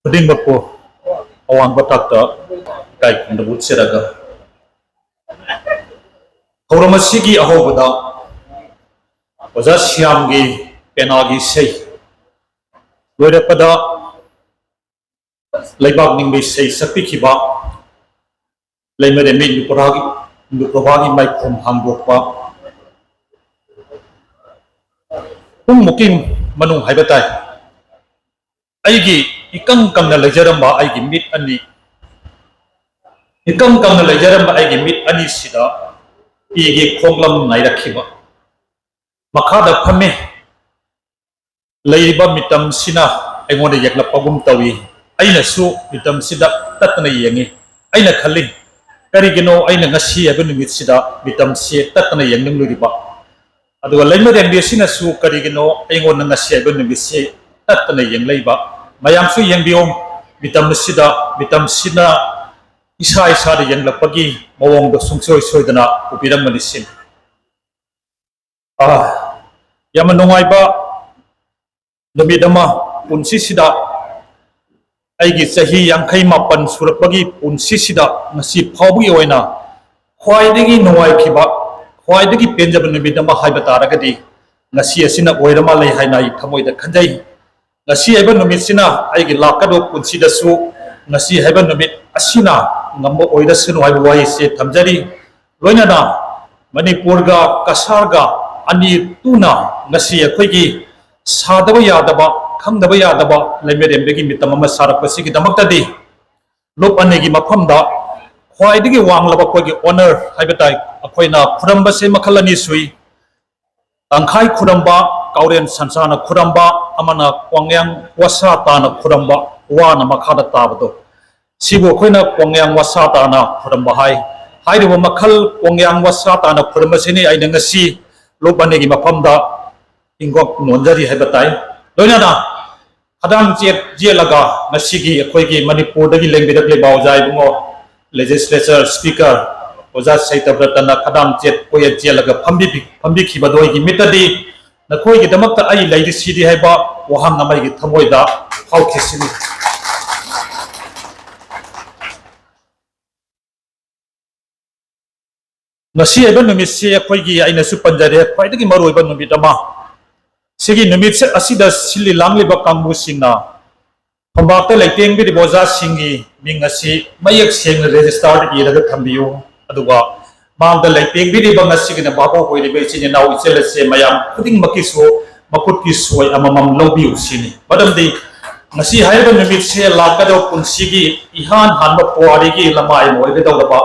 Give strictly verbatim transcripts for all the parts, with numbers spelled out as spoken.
ꯈꯨꯗꯤꯡꯃꯛꯄꯨ ꯑꯋꯥꯡꯕ ꯊꯥꯛꯇ ꯏꯀꯥꯏ ꯈꯨꯝꯅꯕ ꯎꯠꯆꯔꯒ, ꯊꯧꯔꯝ ꯑꯁꯤꯒꯤ ꯑꯍꯧꯕꯗ ꯑꯣꯖꯥ ꯁꯤꯌꯥꯝꯒꯤ ꯄꯦꯅꯥꯒꯤ ꯏꯁꯩ, ꯂꯣꯏꯔꯛꯄꯗ ꯂꯩꯕꯥꯛ ꯅꯤꯡꯕ ꯏꯁꯩ ꯁꯛꯄꯤꯈꯤꯕ ꯂꯩꯃꯔꯦꯝꯕꯤ ꯏꯟꯗꯨꯄ꯭ꯔꯚꯥꯒꯤ, ꯏꯟꯗꯨꯄ꯭ꯔꯚꯥꯒꯤ ꯃꯥꯏꯈꯨꯝ ꯍꯥꯡꯗꯣꯛꯄ ꯄꯨꯡꯃꯨꯛꯀꯤ ꯃꯅꯨꯡ ꯍꯥꯏꯕ ꯇꯥꯏ꯫ ꯑꯩꯒꯤ ꯏꯀꯪ ꯀꯪꯅ ꯂꯩꯖꯔꯝꯕ ꯑꯩꯒꯤ ꯃꯤꯠ ꯑꯅꯤ, ꯏꯀꯪ ꯀꯪꯅ ꯂꯩꯖꯔꯝꯕ ꯑꯩꯒꯤ ꯃꯤꯠ ꯑꯅꯤꯁꯤꯗ ꯄꯤꯒꯤ ꯈꯣꯡꯂꯝ ꯅꯥꯏꯔꯛꯈꯤꯕ꯫ ꯃꯈꯥꯗ ꯐꯝꯃꯤ ꯂꯩꯔꯤꯕ ꯃꯤꯇꯝꯁꯤꯅ ꯑꯩꯉꯣꯟꯗ ꯌꯦꯛꯂꯛꯄꯒꯨꯝ ꯇꯧꯏ꯫ ꯑꯩꯅꯁꯨ ꯃꯤꯇꯝꯁꯤꯗ ꯇꯠꯇꯅ ꯌꯦꯡꯏ꯫ ꯑꯩꯅ ꯈꯜꯂꯤ, "ꯀꯔꯤꯒꯤꯅꯣ ꯑꯩꯅ ꯉꯁꯤ ꯍꯥꯏꯕ ꯅꯨꯃꯤꯠꯁꯤꯗ ꯃꯤꯇꯝꯁꯤ ꯇꯠꯇꯅ ꯌꯦꯡꯅꯤꯡꯂꯨꯔꯤꯕ?" ꯑꯗꯨꯒ ꯂꯩꯃꯔꯦꯝꯕꯤ ꯑꯁꯤꯅꯁꯨ ꯀꯔꯤꯒꯤꯅꯣ ꯑꯩꯉꯣꯟꯗ ꯉꯁꯤ ꯍꯥꯏꯕ ꯅꯨꯃꯤꯠꯁꯤ ꯇꯠꯇꯅ ꯌꯦꯡꯂꯛꯏꯕ? ꯃꯌꯥꯝꯁꯨ ꯌꯦꯡꯕꯤꯌꯨ, ꯃꯤꯇꯝ ꯑꯁꯤꯗ, ꯃꯤꯇꯝꯁꯤꯅ ꯏꯁꯥ ꯏꯁꯥꯗ ꯌꯦꯡꯂꯛꯄꯒꯤ ꯃꯑꯣꯡꯗꯣ ꯁꯨꯡꯁꯣꯏ ꯁꯣꯏꯗꯅ ꯎꯕꯤꯔꯝꯒꯅꯤ ꯁꯤꯅꯤ꯫ ꯑꯥ, ꯌꯥꯝꯅ ꯅꯨꯡꯉꯥꯏꯕ ꯅꯨꯃꯤꯠ ꯑꯃ, ꯄꯨꯟꯁꯤꯁꯤꯗ, ꯑꯩꯒꯤ ꯆꯍꯤ ꯌꯥꯡꯈꯩ ꯃꯥꯄꯟ ꯁꯨꯔꯛꯄꯒꯤ ꯄꯨꯟꯁꯤꯁꯤꯗ ꯉꯁꯤ ꯐꯥꯎꯕꯒꯤ ꯑꯣꯏꯅ ꯈ꯭ꯋꯥꯏꯗꯒꯤ ꯅꯨꯡꯉꯥꯏꯈꯤꯕ, ꯈ꯭ꯋꯥꯏꯗꯒꯤ ꯄꯦꯟꯖꯕ ꯅꯨꯃꯤꯠ ꯑꯃ ꯍꯥꯏꯕ ꯇꯥꯔꯒꯗꯤ ꯉꯁꯤ ꯑꯁꯤꯅ ꯑꯣꯏꯔ ꯃꯥꯜꯂꯦ ꯍꯥꯏꯅ ꯑꯩ ꯊꯃꯣꯏꯗ ꯈꯟꯖꯩ꯫ ꯉꯁꯤ ꯍꯥꯏꯕ ꯅꯨꯃꯤꯠꯁꯤꯅ ꯑꯩꯒꯤ ꯂꯥꯛꯀꯗꯧꯕ ꯄꯨꯟꯁꯤꯗꯁꯨ ꯉꯁꯤ ꯍꯥꯏꯕ ꯅꯨꯃꯤꯠ ꯑꯁꯤꯅ ꯉꯝꯕ ꯑꯣꯏꯔꯁꯅꯨ ꯍꯥꯏꯕ ꯋꯥꯍꯩꯁꯦ ꯊꯝꯖꯔꯤ꯫ ꯂꯣꯏꯅꯅ ꯃꯅꯤꯄꯨꯔꯒ ꯀꯁꯥꯔꯒ ꯑꯅꯤ ꯇꯨꯅ ꯉꯁꯤ ꯑꯩꯈꯣꯏꯒꯤ ꯁꯥꯗꯕ ꯌꯥꯗꯕ, ꯈꯪꯗꯕ ꯌꯥꯗꯕ ꯂꯩꯃꯔꯦꯝꯕꯒꯤ ꯃꯤꯇꯝ ꯑꯃ ꯁꯥꯔꯛꯄꯁꯤꯒꯤꯗꯃꯛꯇꯗꯤ ꯂꯨꯞ ꯑꯅꯤꯒꯤ ꯃꯐꯝꯗ ꯈ꯭ꯋꯥꯏꯗꯒꯤ ꯋꯥꯡꯂꯕ ꯑꯩꯈꯣꯏꯒꯤ honor ꯍꯥꯏꯕ ꯇꯥꯏ, ꯑꯩꯈꯣꯏꯅ ꯈꯨꯔꯝꯕꯁꯦ ꯃꯈꯜ ꯑꯅꯤ ꯁꯨꯏ꯫ ꯇꯪꯈꯥꯏ ꯈꯨꯔꯝꯕ, ꯀꯥꯎꯔꯦꯟ ꯁꯟꯁꯥꯅ ꯈꯨꯔꯝꯕ, ꯑꯃꯅ ꯀ꯭ꯋꯥꯡꯌꯥꯡ ꯋꯥꯁꯥ ꯇꯥꯅ ꯈꯨꯔꯝꯕ, ꯋꯥꯅ ꯃꯈꯥꯗ ꯇꯥꯕꯗꯣ, ꯁꯤꯕꯨ ꯑꯩꯈꯣꯏꯅ ꯀ꯭ꯋꯥꯡꯌꯥꯡ ꯋꯥꯁꯥ ꯇꯥꯅ ꯈꯨꯔꯝꯕ ꯍꯥꯏ꯫ ꯍꯥꯏꯔꯤꯕ ꯃꯈꯜ ꯀ꯭ꯋꯥꯡꯌꯥꯡ ꯋꯥꯁꯥ ꯇꯥꯅ ꯈꯨꯔꯝꯕꯁꯤꯅꯤ ꯑꯩꯅ ꯉꯁꯤ ꯂꯨꯞ ꯑꯅꯤꯒꯤ ꯃꯐꯝꯗ ꯏꯪꯒꯣꯛ ꯅꯣꯟꯖꯔꯤ ꯍꯥꯏꯕ ꯇꯥꯏ꯫ ꯂꯣꯏꯅꯅ ꯈꯗꯥꯡ ꯆꯦꯠ ꯌꯦꯠꯂꯒ ꯉꯁꯤꯒꯤ ꯑꯩꯈꯣꯏꯒꯤ ꯃꯅꯤꯄꯨꯔꯗꯒꯤ ꯂꯦꯡꯕꯤꯔꯛꯂꯤꯕ ꯑꯣꯖꯥ ꯏꯕꯨꯡꯉꯣ, legislature speaker, ꯑꯣꯖꯥ ꯁꯩꯇꯕ꯭ꯔꯇꯅ ꯈꯗꯥꯡ ꯆꯦꯠ ꯀꯣꯌꯦꯠ ꯆꯦꯜꯂꯒ ꯐꯝꯕꯤ-, ꯐꯝꯕꯤꯈꯤꯕꯗꯣ ꯑꯩꯒꯤ ꯃꯤꯠꯇꯗꯤ ꯅꯈꯣꯏꯒꯤꯗꯃꯛꯇ ꯑꯩ ꯂꯩꯔꯤꯁꯤꯗꯤ ꯍꯥꯏꯕ ꯋꯥꯍꯪ ꯑꯃ ꯑꯩꯒꯤ ꯊꯃꯣꯏꯗ ꯐꯥꯎꯈꯤꯁꯤꯅꯤ꯫ ꯉꯁꯤ ꯍꯥꯏꯕ ꯅꯨꯃꯤꯠꯁꯤ ꯑꯩꯈꯣꯏꯒꯤ, ꯑꯩꯅꯁꯨ ꯄꯟꯖꯔꯦ, ꯈ꯭ꯋꯥꯏꯗꯒꯤ ꯃꯔꯨꯑꯣꯏꯕ ꯅꯨꯃꯤꯠ ꯑꯃ꯫ ꯁꯤꯒꯤ ꯅꯨꯃꯤꯠꯁꯦ ꯑꯁꯤꯗ ꯁꯤꯜꯂꯤ ꯂꯥꯡꯂꯤꯕ ꯀꯥꯡꯕꯨꯁꯤꯡꯅ ꯐꯝꯄꯥꯛꯇ ꯂꯩꯇꯦꯡꯕꯤꯔꯤꯕ ꯑꯣꯖꯥꯁꯤꯡꯒꯤ ꯃꯤꯡ ꯑꯁꯤ ꯃꯌꯦꯛ ꯁꯦꯡꯅ ꯔꯦꯖꯤꯁꯇꯥꯔꯗ ꯏꯔꯒ ꯊꯝꯕꯤꯌꯨ꯫ ꯑꯗꯨꯒ ꯃꯥꯡꯗ ꯂꯩꯇꯦꯡꯕꯤꯔꯤꯕ ꯉꯁꯤꯒꯤꯅ ꯚꯥꯕꯣꯛ ꯑꯣꯏꯔꯤꯕ ꯏꯆꯤꯟ ꯏꯅꯥꯎ ꯏꯆꯦꯜ ꯏꯆꯦ ꯃꯌꯥꯝ ꯈꯨꯗꯤꯡꯃꯛꯀꯤꯁꯨ ꯃꯈꯨꯠꯀꯤ ꯁꯣꯏ ꯑꯃꯃꯝ ꯂꯧꯕꯤꯌꯨ ꯁꯤꯅꯤ꯫ ꯃꯔꯝꯗꯤ ꯉꯁꯤ ꯍꯥꯏꯔꯤꯕ ꯅꯨꯃꯤꯠꯁꯦ ꯂꯥꯛꯀꯗꯕ ꯄꯨꯟꯁꯤꯒꯤ ꯏꯍꯥꯟ ꯍꯥꯟꯕ ꯄꯨꯋꯥꯔꯤꯒꯤ ꯂꯃꯥꯏ ꯑꯃ ꯑꯣꯏꯒꯗꯧꯔꯕ,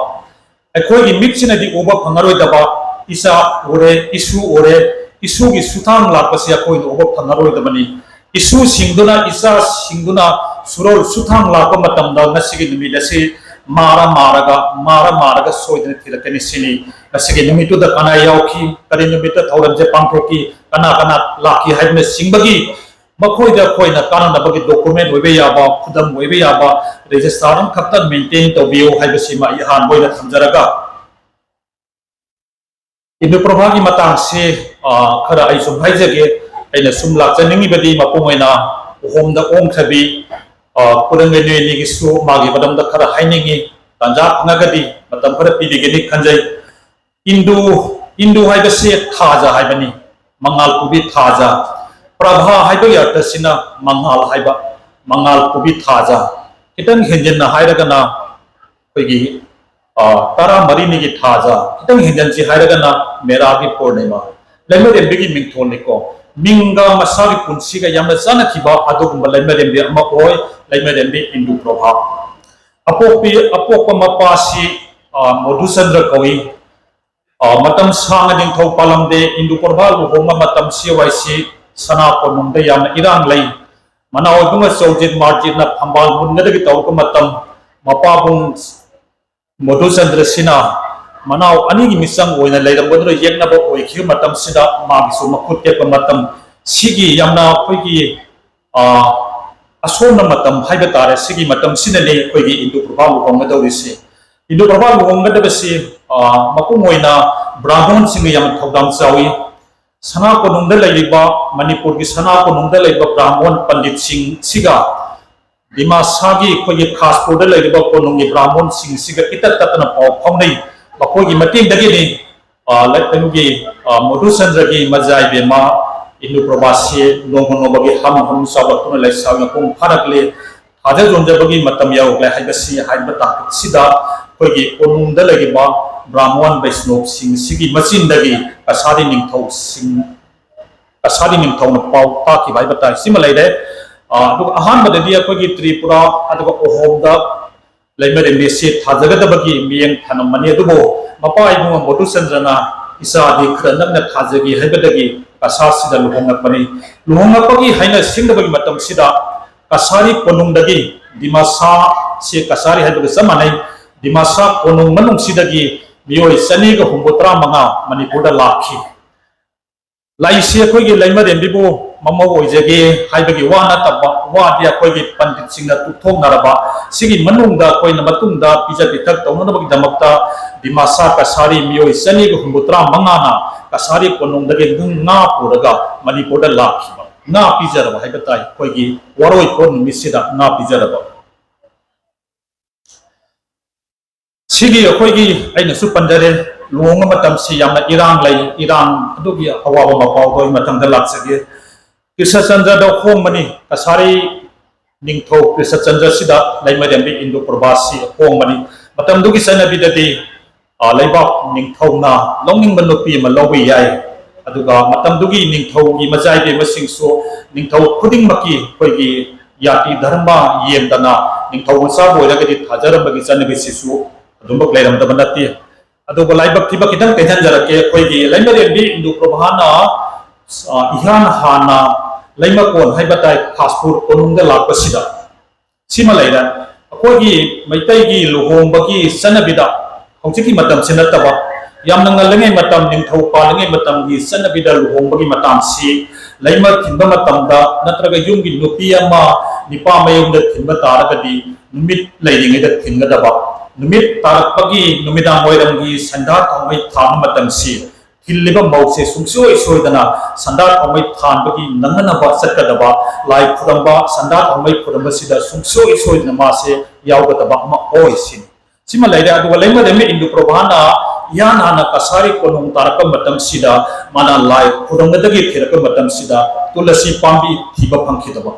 ꯑꯩꯈꯣꯏꯒꯤ ꯃꯤꯠꯁꯤꯅꯗꯤ ꯎꯕ ꯐꯪꯉꯔꯣꯏꯗꯕ ꯏꯆꯥ ꯎꯔꯦ, ꯏꯁꯨ ꯎꯔꯦ, ꯏꯁꯨꯒꯤ ꯁꯨꯊꯥꯡ ꯂꯥꯛꯄꯁꯤ ꯑꯩꯈꯣꯏꯅ ꯎꯕ ꯐꯪꯉꯔꯣꯏꯗꯕꯅꯤ꯫ ꯏꯁꯨꯁꯤꯡꯗꯨꯅ, ꯏꯆꯥꯁꯤꯡꯗꯨꯅ ꯁꯨꯔꯣꯜ ꯁꯨꯊꯥꯡ ꯂꯥꯛꯄ ꯃꯇꯝꯗ ꯉꯁꯤꯒꯤ ꯅꯨꯃꯤꯠ ꯑꯁꯤ ꯃꯥꯔ ꯃꯥꯔꯒ, ꯃꯥꯔ ꯃꯥꯔꯒ ꯁꯣꯏꯗꯅ ꯊꯤꯔꯛꯀꯅꯤ ꯁꯤꯅꯤ꯫ ꯉꯁꯤꯒꯤ ꯅꯨꯃꯤꯠꯇꯨꯗ ꯀꯅꯥ ꯌꯥꯎꯈꯤ, ꯀꯔꯤ ꯅꯨꯃꯤꯠꯇ ꯊꯧꯔꯝꯁꯦ ꯄꯥꯡꯊꯣꯛꯈꯤ, ꯀꯅꯥ ꯀꯅꯥ ꯂꯥꯛꯈꯤ ꯍꯥꯏꯕꯅꯆꯤꯡꯕꯒꯤ ꯃꯈꯣꯏꯗ ꯑꯩꯈꯣꯏꯅ ꯀꯥꯟꯅꯅꯕꯒꯤ ꯗꯣꯀꯨꯃꯦꯟ ꯑꯣꯏꯕ ꯌꯥꯕ, ꯈꯨꯗꯝ ꯑꯣꯏꯕ ꯌꯥꯕ ꯔꯦꯖꯤꯁꯇꯥꯔ ꯑꯃꯈꯛꯇ ꯃꯦꯟꯇꯦꯟ ꯇꯧꯕꯤꯌꯨ ꯍꯥꯏꯕꯁꯤꯃ ꯑꯩ ꯑꯍꯥꯟꯕ ꯑꯣꯏꯅ ꯊꯝꯖꯔꯒ, ꯏꯟꯗꯨ ꯄ꯭ꯔꯚꯥꯒꯤ ꯃꯇꯥꯡꯁꯤ, ꯑ, ꯈꯔ ꯑꯩ ꯁꯨꯝ ꯍꯥꯏꯖꯒꯦ꯫ ꯑꯩꯅ ꯁꯨꯝ ꯂꯥꯛꯆꯅꯤꯡꯉꯤꯕꯗꯤ ꯃꯄꯨꯡ ꯑꯣꯏꯅ ꯎꯍꯣꯝꯗ ꯑꯣꯡꯊꯕꯤ, ꯑ, ꯈꯨꯔꯪꯒꯩ ꯅꯣꯏ ꯑꯅꯤꯒꯤꯁꯨ ꯃꯥꯒꯤ ꯃꯔꯝꯗ ꯈꯔ ꯍꯥꯏꯅꯤꯡꯉꯤ꯫ ꯇꯥꯟꯖꯥ ꯐꯪꯉꯒꯗꯤ ꯃꯇꯝ ꯈꯔ ꯄꯤꯕꯤꯒꯅꯤ ꯈꯟꯖꯩ꯫ ꯏꯟꯗꯨ, ꯏꯟꯗꯨ ꯍꯥꯏꯕꯁꯤ ꯊꯥꯖ ꯍꯥꯏꯕꯅꯤ, ꯃꯉꯥꯜ ꯄꯨꯕꯤ ꯊꯥꯖ꯫ ꯄ꯭ꯔꯚꯥ ꯍꯥꯏꯕꯒꯤ ꯑꯔꯊꯁꯤꯅ ꯃꯉꯥꯜ ꯍꯥꯏꯕ, ꯃꯉꯥꯜ ꯄꯨꯕꯤ ꯊꯥꯖ꯫ ꯈꯤꯇꯪ ꯍꯦꯟꯖꯤꯟꯅ ꯍꯥꯏꯔꯒꯅ ꯑꯩꯈꯣꯏꯒꯤ, ꯑ, ꯇꯔꯥꯃꯔꯤꯅꯤꯒꯤ ꯊꯥꯖ, ꯈꯤꯇꯪ ꯍꯦꯟꯖꯟꯁꯤ ꯍꯥꯏꯔꯒꯅ ꯃꯦꯔꯥꯒꯤ ꯄꯨꯔꯅꯤꯃꯥ꯫ ꯂꯩꯃꯔꯦꯝꯕꯤꯒꯤ ꯃꯤꯡꯊꯣꯜꯅꯤꯀꯣ꯫ ꯃꯤꯡꯒ ꯃꯁꯥꯒꯤ ꯄꯨꯟꯁꯤꯒ ꯌꯥꯝꯅ ꯆꯥꯟꯅꯈꯤꯕ ꯑꯗꯨꯒꯨꯝꯕ ꯂꯩꯃꯔꯦꯝꯕꯤ ꯑꯃ ꯑꯣꯏ, ꯂꯩꯃꯔꯦꯝꯕꯤ ꯏꯟꯗꯨ ꯄ꯭ꯔꯚꯥ꯫ ꯑꯄꯣꯛꯄꯤ, ꯑꯄꯣꯛꯄ ꯃꯄꯥꯁꯤ, ꯑ, ꯃꯣꯙꯨꯆꯟꯗ꯭ꯔ ꯀꯧꯏ꯫ ꯑ, ꯃꯇꯝ ꯁꯥꯡꯅ ꯅꯤꯡꯊꯧ ꯄꯥꯜꯂꯝꯗꯦ꯫ ꯏꯟꯗꯨ ꯄ꯭ꯔꯚꯥ ꯂꯨꯍꯣꯡꯕ ꯃꯇꯝ ꯁꯤ ꯋꯥꯏ ꯁꯤ ꯁꯅꯥ ꯀꯣꯅꯨꯡꯗ ꯌꯥꯝꯅ ꯏꯔꯥꯡ ꯂꯩ꯫ ꯃꯅꯥꯎ ꯏꯕꯨꯡ ꯑꯆꯧꯖꯤꯠ ꯃꯥꯔꯖꯤꯠꯅ ꯐꯝꯕꯥꯜ ꯃꯨꯟꯒꯗꯒꯤ ꯇꯧꯔꯛꯄ ꯃꯇꯝ, ꯃꯄꯥꯕꯨꯡ ꯃꯣꯙꯨꯆꯟꯗ꯭ꯔꯁꯤꯅ ꯃꯅꯥꯎ ꯑꯅꯤꯒꯤ ꯃꯤꯆꯪ ꯑꯣꯏꯅ ꯂꯩꯔꯝꯕꯗꯨꯅ ꯌꯦꯛꯅꯕ ꯑꯣꯏꯈꯤꯕ ꯃꯇꯝꯁꯤꯗ ꯃꯥꯒꯤꯁꯨ ꯃꯈꯨꯠ ꯇꯦꯛꯄ ꯃꯇꯝ, ꯁꯤꯒꯤ ꯌꯥꯝꯅ ꯑꯩꯈꯣꯏꯒꯤ, ꯑ, ꯑꯁꯣꯟꯕ ꯃꯇꯝ ꯍꯥꯏꯕ ꯇꯥꯔꯦ꯫ ꯁꯤꯒꯤ ꯃꯇꯝꯁꯤꯗꯅꯤ ꯑꯩꯈꯣꯏꯒꯤ ꯏꯟꯗꯨ ꯄ꯭ꯔꯚꯥ ꯂꯨꯍꯣꯡꯒꯗꯧꯔꯤꯁꯤ꯫ ꯏꯟꯗꯨ ꯄ꯭ꯔꯚꯥ ꯂꯨꯍꯣꯡꯒꯗꯕꯁꯤ, ꯑ, ꯃꯄꯨꯡ ꯑꯣꯏꯅ ꯕ꯭ꯔꯥꯍꯃꯣꯟꯁꯤꯡꯒꯤ ꯌꯥꯝꯅ ꯊꯧꯗꯥꯡ ꯆꯥꯎꯏ꯫ ꯁꯅꯥ ꯀꯣꯅꯨꯡꯗ ꯂꯩꯔꯤꯕ, ꯃꯅꯤꯄꯨꯔꯒꯤ ꯁꯅꯥ ꯀꯣꯅꯨꯡꯗ ꯂꯩꯕ ꯕ꯭ꯔꯥꯍꯃꯣꯟ ꯄꯟꯗꯤꯠꯁꯤꯡꯁꯤꯒ ꯗꯤꯃꯥꯁꯥꯒꯤ ꯑꯩꯈꯣꯏꯒꯤ ꯈꯥꯁꯄꯨꯔꯗ ꯂꯩꯔꯤꯕ ꯀꯣꯅꯨꯡꯒꯤ ꯕ꯭ꯔꯥꯍꯃꯣꯟꯁꯤꯡꯁꯤꯒ ꯏꯇꯠ ꯇꯠꯇꯅ ꯄꯥꯎ ꯐꯥꯎꯅꯩ꯫ ꯃꯈꯣꯏꯒꯤ ꯃꯇꯦꯡꯗꯒꯤꯅꯤ꯫ ꯑ, ꯂ-, ꯀꯩꯅꯣꯒꯤ, ꯑ, ꯃꯣꯗꯨꯆꯟꯗ꯭ꯔꯒꯤ ꯃꯖꯥ ꯏꯕꯦꯝꯃ ꯏꯟꯗꯨ ꯄ꯭ꯔꯚꯥꯁꯤ ꯅꯣꯡꯃ ꯅꯣꯡꯃꯒꯤ ꯍꯝ ꯍꯝ ꯆꯥꯎꯔꯛꯇꯨꯅ ꯂꯩꯁꯥ ꯃꯄꯨꯡ ꯐꯥꯔꯛꯂꯤ꯫ ꯊꯥꯖ ꯌꯣꯟꯖꯕꯒꯤ ꯃꯇꯝ ꯌꯧꯔꯛꯂꯦ ꯍꯥꯏꯕꯁꯤ ꯍꯥꯏꯕ ꯇꯥꯡꯀꯛꯁꯤꯗ ꯑꯩꯈꯣꯏꯒꯤ ꯀꯣꯅꯨꯡꯗ ꯂꯩꯔꯤꯕ ꯕ꯭ꯔꯥꯍꯃꯣꯟ ꯕꯩꯁꯅꯣꯞꯁꯤꯡꯁꯤꯒꯤ ꯃꯆꯤꯟꯗꯒꯤ ꯀꯁꯥꯔꯤ ꯅꯤꯡꯊꯧꯁꯤꯡ, ꯀꯁꯥꯔꯤ ꯅꯤꯡꯊꯧꯅ ꯄꯥꯎ ꯇꯥꯈꯤꯕ ꯍꯥꯏꯕ ꯇꯥꯏ꯫ ꯁꯤꯃ ꯂꯩꯔꯦ꯫ ꯑ, ꯑꯗꯨꯒ ꯑꯍꯥꯟꯕꯗꯗꯤ ꯑꯩꯈꯣꯏꯒꯤ ꯇ꯭ꯔꯤꯄꯨꯔꯥ ꯑꯗꯨꯒ ꯑꯍꯣꯝꯗ ꯂꯩꯃꯔꯦꯝꯕꯤꯁꯤ ꯊꯥꯖꯒꯗꯕꯒꯤ ꯃꯤꯠꯌꯦꯡ ꯊꯝꯂꯝꯕꯅꯤ꯫ ꯑꯗꯨꯕꯨ ꯃꯄꯥ ꯏꯕꯨꯡꯉꯣ ꯃꯣꯗꯨꯆꯟꯗ꯭ꯔꯅ ꯏꯆꯥꯗꯤ ꯈꯔ ꯅꯛꯅ ꯊꯥꯖꯒꯦ ꯍꯥꯏꯕꯗꯒꯤ ꯀꯁꯥꯔꯁꯤꯗ ꯂꯨꯍꯣꯡꯂꯛꯄꯅꯤ꯫ ꯂꯨꯍꯣꯡꯂꯛꯄꯒꯤ ꯍꯥꯏꯅ ꯁꯤꯡꯅꯕꯒꯤ ꯃꯇꯝꯁꯤꯗ ꯀꯁꯥꯔꯤ ꯀꯣꯅꯨꯡꯗꯒꯤ, ꯗꯤꯃꯥꯁꯥꯁꯤ ꯀꯁꯥꯔꯤ ꯍꯥꯏꯕꯒ ꯆꯞ ꯃꯥꯟꯅꯩ, ꯗꯤꯃꯥꯁꯥ ꯀꯣꯅꯨꯡ ꯃꯅꯨꯡꯁꯤꯗꯒꯤ ꯃꯤꯑꯣꯏ ꯆꯅꯤꯒ ꯍꯨꯝꯐꯨꯇꯔꯥ ꯃꯉꯥ ꯃꯅꯤꯄꯨꯔꯗ ꯂꯥꯛꯈꯤ꯫ ꯂꯥꯏꯁꯤ ꯑꯩꯈꯣꯏꯒꯤ ꯂꯩꯃꯔꯦꯝꯕꯤꯕꯨ ꯃꯃꯧ ꯑꯣꯏꯖꯒꯦ ꯍꯥꯏꯕꯒꯤ ꯋꯥ ꯅꯠꯇꯕ, ꯋꯥꯗꯤ ꯑꯩꯈꯣꯏꯒꯤ ꯄꯟꯗꯤꯠꯁꯤꯡꯅ ꯇꯨꯊꯣꯛꯅꯔꯕ, ꯁꯤꯒꯤ ꯃꯅꯨꯡꯗ ꯑꯩꯈꯣꯏꯅ ꯃꯇꯨꯡꯗ ꯄꯤꯖ ꯄꯤꯊꯛ ꯇꯧꯅꯅꯕꯒꯤꯗꯃꯛꯇ ꯗꯤꯃꯥꯁꯥ ꯀꯁꯥꯔꯤ ꯃꯤꯑꯣꯏ ꯆꯅꯤꯒ ꯍꯨꯝꯐꯨꯇꯔꯥ ꯃꯉꯥꯅ ꯀꯁꯥꯔꯤ ꯀꯣꯅꯨꯡꯗꯒꯤ ꯉꯥ ꯄꯨꯔꯒ ꯃꯅꯤꯄꯨꯔꯗ ꯂꯥꯛꯈꯤꯕ꯫ ꯉꯥ ꯄꯤꯖꯔꯕ ꯍꯥꯏꯕ ꯇꯥꯏ, ꯑꯩꯈꯣꯏꯒꯤ ꯋꯥꯔꯣꯏꯄꯣꯠ ꯅꯨꯃꯤꯠꯁꯤꯗ ꯉꯥ ꯄꯤꯖꯔꯕ꯫ ꯁꯤꯒꯤ ꯑꯩꯈꯣꯏꯒꯤ, ꯑꯩꯅꯁꯨ ꯄꯟꯖꯔꯦ, ꯂꯨꯍꯣꯡꯕ ꯃꯇꯝꯁꯤ ꯌꯥꯝꯅ ꯏꯔꯥꯡ ꯂꯩ꯫ ꯏꯔꯥꯡ ꯑꯗꯨꯒꯤ ꯑꯋꯥꯕ ꯃꯄꯥꯎꯗꯣ ꯑꯩ ꯃꯊꯪꯗ ꯂꯥꯛꯆꯒꯦ꯫ ꯀ꯭ꯔꯤꯁꯅꯆꯟꯗ꯭ꯔꯗ ꯍꯣꯡꯕꯅꯤ꯫ ꯀꯁꯥꯔꯤ ꯅꯤꯡꯊꯧ ꯀ꯭ꯔꯤꯁꯅꯆꯟꯗ꯭ꯔꯁꯤꯗ ꯂꯩꯃꯔꯦꯝꯕꯤ ꯏꯟꯗꯨ ꯄ꯭ꯔꯚꯥꯁꯤ ꯍꯣꯡꯕꯅꯤ꯫ ꯃꯇꯝꯗꯨꯒꯤ ꯆꯠꯅꯕꯤꯗꯗꯤ, ꯑ, ꯂꯩꯕꯥꯛ ꯅꯤꯡꯊꯧꯅ ꯂꯧꯅꯤꯡꯕ ꯅꯨꯄꯤ ꯑꯃ ꯂꯧꯕ ꯌꯥꯏ꯫ ꯑꯗꯨꯒ ꯃꯇꯝꯗꯨꯒꯤ ꯅꯤꯡꯊꯧꯒꯤ ꯃꯆꯥꯏꯕꯦꯝꯃꯁꯤꯡꯁꯨ ꯅꯤꯡꯊꯧ ꯈꯨꯗꯤꯡꯃꯛꯀꯤ ꯑꯩꯈꯣꯏꯒꯤ ꯌꯥꯇꯤ ꯙꯔꯃ ꯌꯦꯡꯗꯅ ꯅꯤꯡꯊꯧ ꯃꯆꯥꯕꯨ ꯑꯣꯏꯔꯒꯗꯤ ꯊꯥꯖꯔꯝꯕꯒꯤ ꯆꯠꯅꯕꯤꯁꯤꯁꯨ ꯑꯗꯨꯃꯛ ꯂꯩꯔꯝꯗꯕ ꯅꯠꯇꯦ꯫ ꯑꯗꯨꯒ ꯂꯥꯏꯕꯛ ꯊꯤꯕ ꯈꯤꯇꯪ ꯇꯦꯟꯍꯟꯖꯔꯛꯀꯦ꯫ ꯑꯩꯈꯣꯏꯒꯤ ꯂꯩꯃꯔꯦꯝꯕꯤ ꯏꯟꯗꯨ ꯄ꯭ꯔꯚꯥꯅ, ꯑ, ꯏꯍꯥꯟ ꯍꯥꯟꯅ ꯂꯩꯃꯀꯣꯟ ꯍꯥꯏꯕ ꯇꯥꯏ, ꯈꯥꯁꯄꯨꯔ ꯀꯣꯅꯨꯡꯗ ꯂꯥꯛꯄꯁꯤꯗ ꯁꯤꯃ ꯂꯩꯔꯦ꯫ ꯑꯩꯈꯣꯏꯒꯤ ꯃꯩꯇꯩꯒꯤ ꯂꯨꯍꯣꯡꯕꯒꯤ ꯆꯠꯅꯕꯤꯗ ꯍꯧꯖꯤꯛꯀꯤ ꯃꯇꯝꯁꯤ ꯅꯠꯇꯕ, ꯌꯥꯝꯅ ꯉꯜꯂꯤꯉꯩ ꯃꯇꯝ, ꯅꯤꯡꯊꯧ ꯄꯥꯜꯂꯤꯉꯩ ꯃꯇꯝꯒꯤ ꯆꯠꯅꯕꯤꯗ ꯂꯨꯍꯣꯡꯕꯒꯤ ꯃꯇꯥꯡꯁꯤ ꯂꯩꯃ ꯊꯤꯟꯕ ꯃꯇꯝꯗ ꯅꯠꯇ꯭ꯔꯒ ꯌꯨꯝꯒꯤ ꯅꯨꯄꯤ ꯑꯃ ꯅꯤꯄꯥ ꯃꯌꯨꯝꯗ ꯊꯤꯟꯕ ꯇꯥꯔꯒꯗꯤ ꯅꯨꯃꯤꯠ ꯂꯩꯔꯤꯉꯩꯗ ꯊꯤꯟꯒꯗꯕ, ꯅꯨꯃꯤꯠ ꯇꯥꯔꯛꯄꯒꯤ ꯅꯨꯃꯤꯗꯥꯡ ꯋꯥꯏꯔꯝꯒꯤ ꯁꯟꯗꯥ ꯊꯥꯎꯃꯩ ꯊꯥꯟꯕ ꯃꯇꯝꯁꯤ ꯊꯤꯜꯂꯤꯕ ꯃꯧꯁꯦ ꯁꯨꯡꯁꯣꯏ ꯁꯣꯏꯗꯅ ꯁꯟꯗꯥ ꯊꯥꯎꯃꯩ ꯊꯥꯟꯕꯒꯤ ꯅꯪꯅꯅꯕ ꯆꯠꯀꯗꯕ, ꯂꯥꯏ ꯈꯨꯔꯝꯕ, ꯁꯟꯗꯥ ꯊꯥꯎꯃꯩ ꯈꯨꯔꯝꯕꯁꯤꯗ ꯁꯨꯡꯁꯣꯏ ꯁꯣꯏꯗꯅ ꯃꯥꯁꯦ ꯌꯥꯎꯒꯗꯕ ꯑꯃ ꯑꯣꯏ ꯁꯤꯅꯤ꯫ ꯁꯤꯃ ꯂꯩꯔꯦ꯫ ꯑꯗꯨꯒ ꯂꯩꯃꯔꯦꯝꯕꯤ ꯏꯟꯗꯨ ꯄ꯭ꯔꯚꯥꯅ ꯏꯍꯥꯟ ꯍꯥꯟꯅ ꯀꯁꯥꯔꯤ ꯀꯣꯅꯨꯡ ꯇꯥꯔꯛꯄ ꯃꯇꯝꯁꯤꯗ, ꯃꯥꯅ ꯂꯥꯏ ꯈꯨꯔꯨꯝꯕꯗꯒꯤ ꯊꯤꯔꯛꯄ ꯃꯇꯝꯁꯤꯗ ꯇꯨꯂꯁꯤ ꯄꯥꯝꯕꯤ ꯊꯤꯕ ꯐꯪꯈꯤꯗꯕ꯫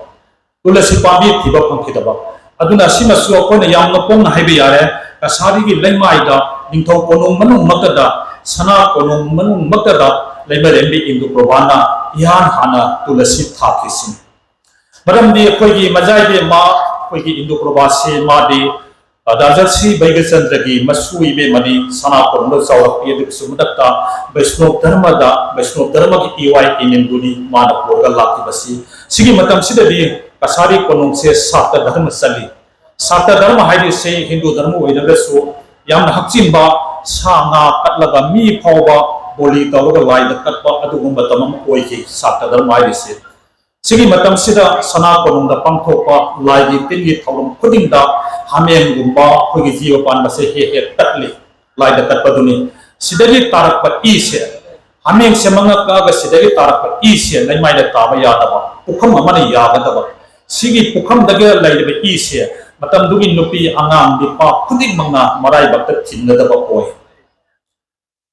ꯇꯨꯂꯁꯤ ꯄꯥꯝꯕꯤ ꯊꯤꯕ ꯐꯪꯈꯤꯗꯕ꯫ ꯑꯗꯨꯅ ꯁꯤꯃꯁꯨ ꯑꯩꯈꯣꯏꯅ ꯌꯥꯝꯅ ꯄꯣꯡꯅ ꯍꯥꯏꯕ ꯌꯥꯔꯦ, ꯀꯁꯥꯔꯤꯒꯤ ꯂꯩꯃꯥꯏꯗ, ꯅꯤꯡꯊꯧ ꯀꯣꯅꯨꯡ ꯃꯅꯨꯡꯃꯛꯇꯗ, ꯁꯅꯥ ꯀꯣꯅꯨꯡ ꯃꯅꯨꯡꯃꯛꯇꯗ ꯂꯩꯃꯔꯦꯝꯕꯤ ꯏꯟꯗꯨ ꯄ꯭ꯔꯚꯥꯅ ꯏꯍꯥꯟ ꯍꯥꯟꯅ ꯇꯨꯂꯁꯤ ꯊꯥꯈꯤꯁꯤꯅꯤ꯫ ꯃꯔꯝꯗꯤ ꯑꯩꯈꯣꯏꯒꯤ ꯃꯖꯥ ꯏꯕꯦꯝꯃ, ꯑꯩꯈꯣꯏꯒꯤ ꯏꯟꯗꯨ ꯄ꯭ꯔꯚꯥꯁꯤ ꯃꯥꯗꯤ ꯔꯥꯖꯔꯁꯤ ꯚꯩꯒ꯭ꯌꯆꯟꯗ꯭ꯔꯒꯤ ꯃꯁꯨ ꯏꯕꯦꯝꯃꯅꯤ꯫ ꯁꯅꯥ ꯀꯣꯅꯨꯡꯗ ꯆꯥꯎꯔꯛꯄꯤ, ꯑꯗꯨꯒꯤꯁꯨ ꯃꯊꯛꯇ ꯕꯩꯁꯅꯣꯞ ꯙꯔꯃꯗ, ꯕꯩꯁꯅꯣꯞ ꯙꯔꯃꯒꯤ ꯏꯋꯥꯏ ꯏꯅꯦꯝꯕꯨꯅꯤ ꯃꯥꯅ ꯄꯨꯔꯒ ꯂꯥꯛꯈꯤꯕꯁꯤ꯫ ꯁꯤꯒꯤ ꯃꯇꯝꯁꯤꯗꯗꯤ ꯀꯁꯥꯔꯤ ꯀꯣꯅꯨꯡꯁꯦ ꯁꯥꯛꯇ ꯙꯔꯃ ꯆꯠꯂꯤ꯫ ꯁꯥꯛꯇ ꯙꯔꯃ ꯍꯥꯏꯔꯤꯁꯦ ꯍꯤꯟꯗꯨ ꯙꯔꯃ ꯑꯣꯏꯔꯒꯁꯨ ꯌꯥꯝꯅ ꯍꯛꯆꯤꯟꯕ, ꯁꯥ ꯉꯥ ꯀꯠꯂꯒ ꯃꯤ ꯐꯥꯎꯕ ꯕꯣꯂꯤ ꯇꯧꯔꯒ ꯂꯥꯏꯗ ꯀꯠꯄ ꯑꯗꯨꯒꯨꯝꯕ ꯃꯇꯝ ꯑꯃ ꯑꯣꯏꯈꯤ ꯁꯥꯛꯇ ꯙꯔꯃ ꯍꯥꯏꯔꯤꯁꯦ꯫ ꯁꯤꯒꯤ ꯃꯇꯝꯁꯤꯗ ꯁꯅꯥ ꯀꯣꯅꯨꯡꯗ ꯄꯥꯡꯊꯣꯛꯄ ꯂꯥꯏꯒꯤ ꯇꯤꯟꯒꯤ ꯊꯧꯔꯝ ꯈꯨꯗꯤꯡꯗ ꯍꯥꯃꯦꯡꯒꯨꯝꯕ, ꯑꯩꯈꯣꯏꯒꯤ ꯖꯤꯕ ꯄꯥꯟꯕꯁꯦ ꯍꯦꯛ ꯍꯦꯛ ꯀꯠꯂꯤ, ꯂꯥꯏꯗ ꯀꯠꯄꯗꯨꯅꯤ꯫ ꯁꯤꯗꯒꯤ ꯇꯥꯔꯛꯄ ꯏꯁꯦ, ꯍꯥꯃꯦꯡꯁꯦ ꯃꯉꯛ ꯀꯛꯑꯒ ꯁꯤꯗꯒꯤ ꯇꯥꯔꯛꯄ ꯏꯁꯦ ꯂꯩꯃꯥꯏꯗ ꯇꯥꯕ ꯌꯥꯗꯕ, ꯄꯨꯈꯝ ꯑꯃꯅ ꯌꯥꯒꯗꯕ꯫ ꯁꯤꯒꯤ ꯄꯨꯈꯝꯗꯒ ꯂꯩꯔꯤꯕ ꯏꯁꯦ ꯃꯇꯝꯗꯨꯒꯤ ꯅꯨꯄꯤ ꯑꯉꯥꯡ ꯅꯤꯄꯥ ꯈꯨꯗꯤꯡꯃꯛꯅ ꯃꯔꯥꯏꯕꯛꯇ ꯊꯤꯟꯒꯗꯕ ꯑꯣꯏ꯫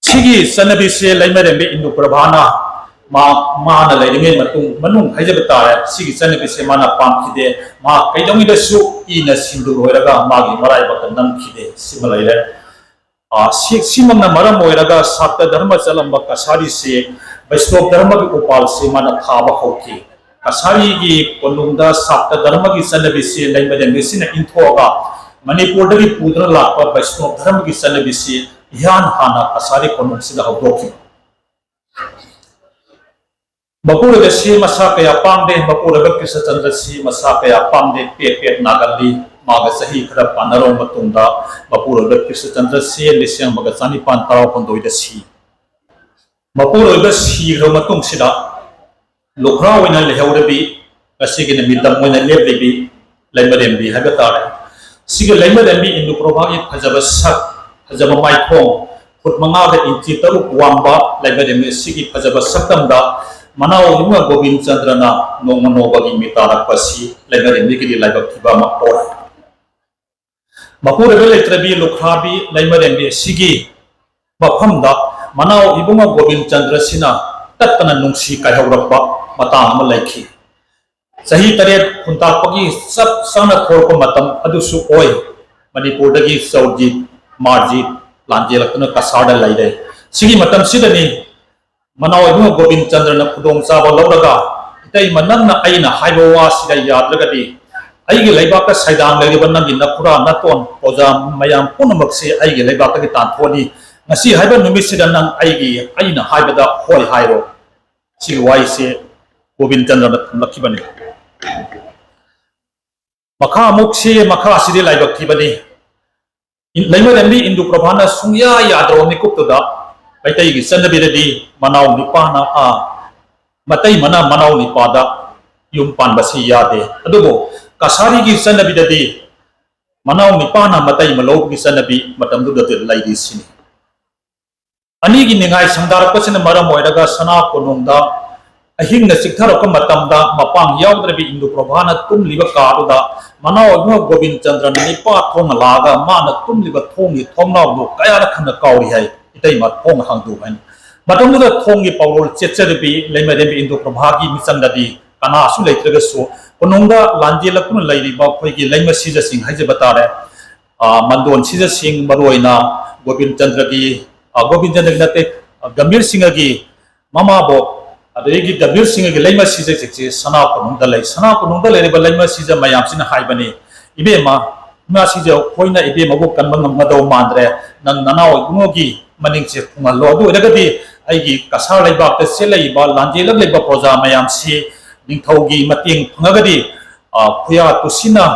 ꯁꯤꯒꯤ ꯆꯠꯅꯕꯤꯁꯦ ꯂꯩꯃꯔꯦꯝꯕꯤ ꯏꯟꯗꯨ ꯄ꯭ꯔꯚꯥꯅ ꯃꯥ, ꯃꯥꯅ ꯂꯩꯔꯤꯉꯩ ꯃꯇꯨꯡ, ꯃꯅꯨꯡ ꯍꯥꯏꯖꯕ ꯇꯥꯔꯦ, ꯁꯤꯒꯤ ꯆꯠꯅꯕꯤꯁꯦ ꯃꯥꯅ ꯄꯥꯝꯈꯤꯗꯦ꯫ ꯃꯥ ꯀꯩꯗꯧꯉꯩꯗꯁꯨ ꯏꯅ ꯁꯤꯟꯗꯨ ꯑꯣꯏꯔꯒ ꯃꯥꯒꯤ ꯃꯔꯥꯏꯕꯛꯇ ꯅꯝꯈꯤꯗꯦ꯫ ꯁꯤꯃ ꯂꯩꯔꯦ꯫ ꯑ, ꯁꯤ, ꯁꯤꯃꯛꯅ ꯃꯔꯝ ꯑꯣꯏꯔꯒ ꯁꯥꯛꯇ ꯙꯔꯃ ꯆꯠꯂꯝꯕ ꯀꯁꯥꯔꯤꯁꯦ ꯕꯩꯁꯅꯣꯞ ꯙꯔꯃꯒꯤ ꯎꯄꯥꯜꯁꯦ ꯃꯥꯅ ꯊꯥꯕ ꯍꯧꯈꯤ꯫ ꯀꯁꯥꯔꯤꯒꯤ ꯀꯣꯅꯨꯡꯗ ꯁꯥꯛꯇ ꯙꯔꯃꯒꯤ ꯆꯠꯅꯕꯤꯁꯤ ꯂꯩꯃꯔꯦꯝꯕꯤꯁꯤꯅ ꯏꯟꯊꯣꯛꯑꯒ ꯃꯅꯤꯄꯨꯔꯗꯒꯤ ꯄꯨꯗꯨꯅ ꯂꯥꯛꯄ ꯕꯩꯁꯅꯣꯞ ꯙꯔꯃꯒꯤ ꯆꯠꯅꯕꯤꯁꯤ ꯏꯍꯥꯟ ꯍꯥꯟꯅ ꯀꯁꯥꯔꯤ ꯀꯣꯅꯨꯡꯁꯤꯗ ꯍꯧꯗꯣꯛꯈꯤ꯫ ꯃꯄꯨꯔꯣꯏꯕꯁꯤ ꯃꯁꯥ ꯀꯌꯥ ꯄꯥꯝꯗꯦ, ꯃꯄꯨꯔꯣꯏꯕ ꯀ꯭ꯔꯤꯁꯅꯆꯟꯗ꯭ꯔꯁꯤ ꯃꯁꯥ ꯀꯌꯥ ꯄꯥꯝꯗꯦ, ꯄꯦꯠ ꯄꯦꯠ ꯅꯥꯒꯜꯂꯤ꯫ ꯃꯥꯒ ꯆꯍꯤ ꯈꯔ ꯄꯥꯟꯅꯔꯕ ꯃꯇꯨꯡꯗ ꯃꯄꯨꯔꯣꯏꯕ ꯀ꯭ꯔꯤꯁꯅꯆꯟꯗ꯭ꯔꯁꯤ ꯂꯤꯁꯤꯡ ꯑꯃꯒ ꯆꯅꯤꯄꯥꯟ ꯇꯔꯥꯍꯨꯝꯗꯣꯏꯗ ꯁꯤ꯫ ꯃꯄꯨꯔꯣꯏꯕ ꯁꯤꯈ꯭ꯔꯕ ꯃꯇꯨꯡꯁꯤꯗ ꯂꯨꯈ꯭ꯔꯥ ꯑꯣꯏꯅ ꯂꯩꯍꯧꯔꯕꯤ ꯉꯁꯤꯒꯤꯅ ꯃꯤꯇꯝ ꯑꯣꯏꯅ ꯂꯦꯞꯂꯤꯕꯤ ꯂꯩꯃꯔꯦꯝꯕꯤ ꯍꯥꯏꯕ ꯇꯥꯔꯦ꯫ ꯁꯤꯒꯤ ꯂꯩꯃꯔꯦꯝꯕꯤ ꯏꯟꯗꯨ ꯄ꯭ꯔꯚꯥꯒꯤ ꯐꯖꯕ ꯁꯛ, ꯐꯖꯕ ꯃꯥꯏꯊꯣꯡ, ꯐꯨꯠ ꯃꯉꯥꯒ ꯏꯟꯆꯤ ꯇꯔꯨꯛ ꯋꯥꯡꯕ ꯂꯩꯃꯔꯦꯝꯕꯤ ꯁꯤꯒꯤ ꯐꯖꯕ ꯁꯛꯇꯝꯗ ꯃꯅꯥꯎ ꯏꯕꯨꯡꯉꯣ ꯒꯣꯕꯤꯟ ꯆꯟꯗ꯭ꯔꯅ ꯅꯣꯡꯃ ꯅꯣꯡꯃꯒꯤ ꯃꯤꯇꯥꯔꯛꯄ ꯑꯁꯤ ꯂꯩꯃꯔꯦꯝꯕꯤꯒꯤꯗꯤ ꯂꯥꯏꯕꯛ ꯊꯤꯕ ꯑꯃ ꯑꯣꯏ꯫ ꯃꯄꯨꯔꯣꯏꯕ ꯂꯩꯇ꯭ꯔꯕꯤ ꯂꯨꯈ꯭ꯔꯥꯕꯤ ꯂꯩꯃꯔꯦꯝꯕꯤ ꯑꯁꯤꯒꯤ ꯃꯐꯝꯗ ꯃꯅꯥꯎ ꯏꯕꯨꯡꯉꯣ ꯒꯣꯕꯤꯟ ꯆꯟꯗ꯭ꯔꯁꯤꯅ ꯇꯠꯇꯅ ꯅꯨꯡꯁꯤ ꯀꯥꯏꯍꯧꯔꯛꯄ ꯃꯇꯥꯡ ꯑꯃ ꯂꯩꯈꯤ꯫ ꯆꯍꯤ ꯇꯔꯦꯠ ꯈꯨꯟꯇꯥꯛꯄꯒꯤ ꯆꯞ ꯆꯥꯅ ꯊꯣꯛꯂꯛꯄ ꯃꯇꯝ ꯑꯗꯨꯁꯨ ꯑꯣꯏ꯫ ꯃꯅꯤꯄꯨꯔꯗꯒꯤ ꯆꯧꯖꯤꯠ ꯃꯥꯔꯖꯤꯠ ꯂꯥꯟꯖꯦꯜꯂꯛꯇꯨꯅ ꯀꯁꯥꯔꯗ ꯂꯩꯔꯦ꯫ ꯁꯤꯒꯤ ꯃꯇꯝꯁꯤꯗꯅꯤ ꯃꯅꯥꯎ ꯏꯕꯨꯡꯉꯣ ꯒꯣꯕꯤꯟ ꯆꯟꯗ꯭ꯔꯅ ꯈꯨꯗꯣꯡꯆꯥꯕ ꯂꯧꯔꯒ, "ꯏꯇꯩꯃ, ꯅꯪꯅ ꯑꯩꯅ ꯍꯥꯏꯕ ꯋꯥꯁꯤꯗ ꯌꯥꯗ꯭ꯔꯒꯗꯤ ꯑꯩꯒꯤ ꯂꯩꯕꯥꯛꯇ ꯁꯩꯗꯥꯡ ꯂꯩꯔꯤꯕ ꯅꯪꯒꯤ ꯅꯈꯨꯔꯥ ꯅꯇꯣꯟ ꯄ꯭ꯔꯣꯖꯥ ꯃꯌꯥꯝ ꯄꯨꯝꯅꯃꯛꯁꯤ ꯑꯩꯒꯤ ꯂꯩꯕꯥꯛꯇꯒꯤ ꯇꯥꯟꯊꯣꯛꯑꯅꯤ꯫ ꯉꯁꯤ ꯍꯥꯏꯕ ꯅꯨꯃꯤꯠꯁꯤꯗ ꯅꯪ ꯑꯩꯒꯤ, ꯑꯩꯅ ꯍꯥꯏꯕꯗ ꯍꯣꯏ ꯍꯥꯏꯔꯣ"꯫ ꯁꯤꯒꯤ ꯋꯥꯍꯩꯁꯦ ꯒꯣꯕꯤꯟ ꯆꯟꯗ꯭ꯔꯅ ꯊꯝꯂꯛꯈꯤꯕꯅꯤ꯫ ꯃꯈꯥ ꯑꯃꯨꯛꯁꯤ, ꯃꯈꯥꯁꯤꯗꯤ ꯂꯥꯏꯕꯛ ꯊꯤꯕꯅꯤ꯫ ꯂꯩꯃꯔꯦꯝꯕꯤ ꯏꯟꯗꯨ ꯄ꯭ꯔꯚꯥꯅ ꯁꯨꯡꯌꯥ ꯌꯥꯗ꯭ꯔꯕ ꯃꯤꯀꯨꯞꯇꯨꯗ ꯃꯩꯇꯩꯒꯤ ꯆꯠꯅꯕꯤꯗꯗꯤ ꯃꯅꯥꯎ ꯅꯤꯄꯥꯅ, ꯑ, ꯃꯇꯩꯃꯅ ꯃꯅꯥꯎ ꯅꯤꯄꯥꯗ ꯌꯨꯝ ꯄꯥꯟꯕꯁꯤ ꯌꯥꯗꯦ꯫ ꯑꯗꯨꯕꯨ ꯀꯁꯥꯔꯤꯒꯤ ꯆꯠꯅꯕꯤꯗꯗꯤ ꯃꯅꯥꯎ ꯅꯤꯄꯥꯅ ꯃꯇꯩꯃ ꯂꯧꯕꯒꯤ ꯆꯠꯅꯕꯤ ꯃꯇꯝꯗꯨꯗꯗꯤ ꯂꯩꯔꯤ ꯁꯤꯅꯤ꯫ ꯑꯅꯤꯒꯤ ꯅꯤꯡꯉꯥꯏ ꯁꯪꯗꯥꯔꯛꯄꯁꯤꯅ ꯃꯔꯝ ꯑꯣꯏꯔꯒ ꯁꯅꯥ ꯀꯣꯅꯨꯡꯗ ꯑꯍꯤꯡꯅ ꯆꯤꯛꯊꯔꯛꯄ ꯃꯇꯝꯗ ꯃꯄꯥꯡ ꯌꯥꯎꯗ꯭ꯔꯕꯤ ꯏꯟꯗꯨ ꯄ꯭ꯔꯚꯥꯅ ꯇꯨꯝꯂꯤꯕ ꯀꯥꯗꯨꯗ ꯃꯅꯥꯎ ꯏꯕꯨꯡꯉꯣ ꯒꯣꯕꯤꯟ ꯆꯟꯗ꯭ꯔꯅ ꯅꯤꯄꯥ ꯊꯣꯡꯅ ꯂꯥꯛꯑꯒ ꯃꯥꯅ ꯇꯨꯝꯂꯤꯕ ꯊꯣꯡꯒꯤ ꯊꯣꯡꯅꯥꯎꯗꯨ ꯀꯌꯥꯔꯛ ꯍꯟꯅ ꯀꯥꯎꯔꯤ ꯍꯥꯏ, "ꯏꯇꯩꯃ, ꯊꯣꯡ ꯍꯥꯡꯗꯣꯛꯎ" ꯍꯥꯏꯅ꯫ ꯃꯇꯝꯗꯨꯗ ꯊꯣꯡꯒꯤ ꯄꯥꯎꯔꯣꯜ ꯆꯦꯠꯆꯔꯕꯤ ꯂꯩꯃꯔꯦꯝꯕꯤ ꯏꯟꯗꯨ ꯄ꯭ꯔꯚꯥꯒꯤ ꯃꯤꯆꯪꯗꯗꯤ ꯀꯅꯥꯁꯨ ꯂꯩꯇ꯭ꯔꯒꯁꯨ ꯀꯣꯅꯨꯡꯗ ꯂꯥꯟꯖꯦꯜꯂꯛꯇꯨꯅ ꯂꯩꯔꯤꯕ ꯑꯩꯈꯣꯏꯒꯤ ꯂꯩꯃ ꯁꯤꯖꯁꯤꯡ ꯍꯥꯏꯖꯕ ꯇꯥꯔꯦ, ꯑ, ꯃꯟꯗꯣꯟ ꯁꯤꯖꯁꯤꯡ, ꯃꯔꯨꯑꯣꯏꯅ ꯒꯣꯕꯤꯟ ꯆꯟꯗ꯭ꯔꯒꯤ, ꯑ, ꯒꯣꯕꯤꯟ ꯆꯟꯗ꯭ꯔꯒꯤ ꯅꯠꯇꯦ, ꯑ, ꯒꯝꯚꯤꯔ ꯁꯤꯡꯍꯒꯤ ꯃꯃꯥꯕꯣꯛ, ꯑꯗꯨꯗꯒꯤ ꯒꯝꯚꯤꯔ ꯁꯤꯡꯍꯒꯤ ꯂꯩꯃ ꯁꯤꯖꯁꯤꯡꯁꯤ ꯁꯅꯥ ꯀꯣꯅꯨꯡꯗ ꯂꯩ꯫ ꯁꯅꯥ ꯀꯣꯅꯨꯡꯗ ꯂꯩꯔꯤꯕ ꯂꯩꯃ ꯁꯤꯖ ꯃꯌꯥꯝꯁꯤꯅ ꯍꯥꯏꯕꯅꯤ, "ꯏꯕꯦꯝꯃ, ꯏꯃꯥ ꯁꯤꯖ, ꯑꯩꯈꯣꯏꯅ ꯏꯕꯦꯝꯃꯕꯨ ꯀꯟꯕ ꯉꯝꯒꯗꯧ ꯃꯥꯟꯗ꯭ꯔꯦ, ꯅꯪ ꯅꯅꯥꯎ ꯏꯕꯨꯡꯉꯣꯒꯤ ꯃꯅꯤꯡꯁꯦ ꯈꯨꯡꯍꯜꯂꯣ, ꯑꯗꯨ ꯑꯣꯏꯔꯒꯗꯤ ꯑꯩꯒꯤ ꯀꯁꯥꯔ ꯂꯩꯕꯥꯛꯇ ꯆꯦꯜꯂꯛꯏꯕ ꯂꯥꯟꯖꯦꯜꯂꯛꯂꯤꯕ ꯄ꯭ꯔꯖꯥ ꯃꯌꯥꯝꯁꯤ ꯅꯤꯡꯊꯧꯒꯤ ꯃꯇꯦꯡ ꯐꯪꯉꯒꯗꯤ, ꯑ, ꯈꯨꯌꯥ ꯇꯨꯁꯤꯟꯅ,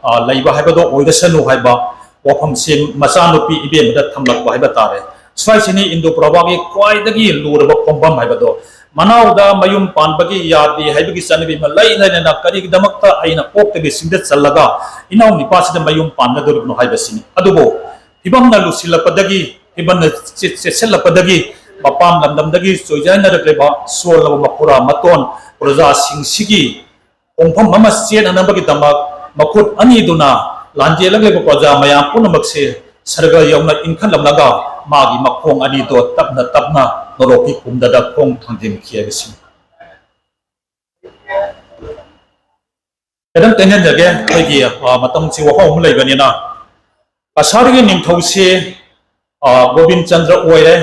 ꯑ, ꯂꯩꯕ ꯍꯥꯏꯕꯗꯣ ꯑꯣꯏꯔꯁꯅꯨ" ꯍꯥꯏꯕ ꯋꯥꯐꯝꯁꯦ ꯃꯆꯥꯅꯨꯄꯤ ꯏꯕꯦꯝꯃꯗ ꯊꯝꯂꯛꯄ ꯍꯥꯏꯕ ꯇꯥꯔꯦ꯫ ꯁ꯭ꯋꯥꯏꯁꯤꯅꯤ ꯏꯟꯗꯣ ꯄ꯭ꯔꯚꯥꯒꯤ ꯈ꯭ꯋꯥꯏꯗꯒꯤ ꯂꯨꯔꯕ ꯈꯣꯡꯐꯝ ꯍꯥꯏꯕꯗꯣ꯫ ꯃꯅꯥꯎꯗ ꯃꯌꯨꯝ ꯄꯥꯟꯕꯒꯤ ꯌꯥꯗꯦ ꯍꯥꯏꯕꯒꯤ ꯆꯠꯅꯕꯤ ꯑꯃ ꯂꯩ ꯂꯩꯅꯅ ꯀꯔꯤꯒꯤꯗꯃꯛꯇ ꯑꯩꯅ ꯀꯣꯛꯇꯒꯤ ꯁꯤꯡꯗ ꯆꯜꯂꯒ ꯏꯅꯥꯎ ꯅꯤꯄꯥꯁꯤꯗ ꯃꯌꯨꯝ ꯄꯥꯟꯒꯗꯧꯔꯤꯕꯅꯣ ꯍꯥꯏꯕꯁꯤꯅꯤ꯫ ꯑꯗꯨꯕꯨ ꯐꯤꯕꯝꯅ ꯂꯨꯁꯤꯜꯂꯛꯄꯗꯒꯤ, ꯐꯤꯕꯝꯅ ꯆꯦ-, ꯆꯦꯠꯁꯤꯜꯂꯛꯄꯗꯒꯤ ꯃꯄꯥꯟ ꯂꯝꯗꯝꯗꯒꯤ ꯆꯣꯏꯖꯥꯏꯅꯔꯛꯂꯤꯕ ꯁꯣꯜꯂꯕ ꯃꯈꯨꯔꯥ ꯃꯇꯣꯟ ꯄ꯭ꯔꯖꯥꯁꯤꯡꯁꯤꯒꯤ ꯈꯣꯡꯐꯝ ꯑꯃ ꯆꯦꯟꯅꯅꯕꯒꯤꯗꯃꯛ ꯃꯈꯨꯠ ꯑꯅꯤꯗꯨꯅ ꯂꯥꯟꯖꯦꯜꯂꯛꯂꯤꯕ ꯄ꯭ꯔꯖꯥ ꯃꯌꯥꯝ ꯄꯨꯝꯅꯃꯛꯁꯦ ꯁꯔꯒ ꯌꯧꯅ ꯏꯟꯈꯠꯂꯝꯂꯒ ꯃꯥꯒꯤ ꯃꯈꯣꯡ ꯑꯅꯤꯗꯣ ꯇꯞꯅ ꯇꯞꯅ ꯅꯣꯔꯣꯛꯀꯤ ꯀꯨꯝꯗꯗ ꯈꯣꯡ ꯊꯥꯡꯖꯤꯟꯈꯤ ꯍꯥꯏꯕꯁꯤꯅꯤ꯫ ꯈꯤꯇꯪ ꯇꯦꯟꯍꯟꯖꯒꯦ, ꯑꯩꯈꯣꯏꯒꯤ, ꯑ, ꯃꯇꯝꯁꯤ ꯋꯥꯍꯧ ꯑꯃ ꯂꯩꯕꯅꯤꯅ꯫ ꯀꯁꯥꯔꯒꯤ ꯅꯤꯡꯊꯧꯁꯤ, ꯑ, ꯒꯣꯕꯤꯟ ꯆꯟꯗ꯭ꯔ ꯑꯣꯏꯔꯦ꯫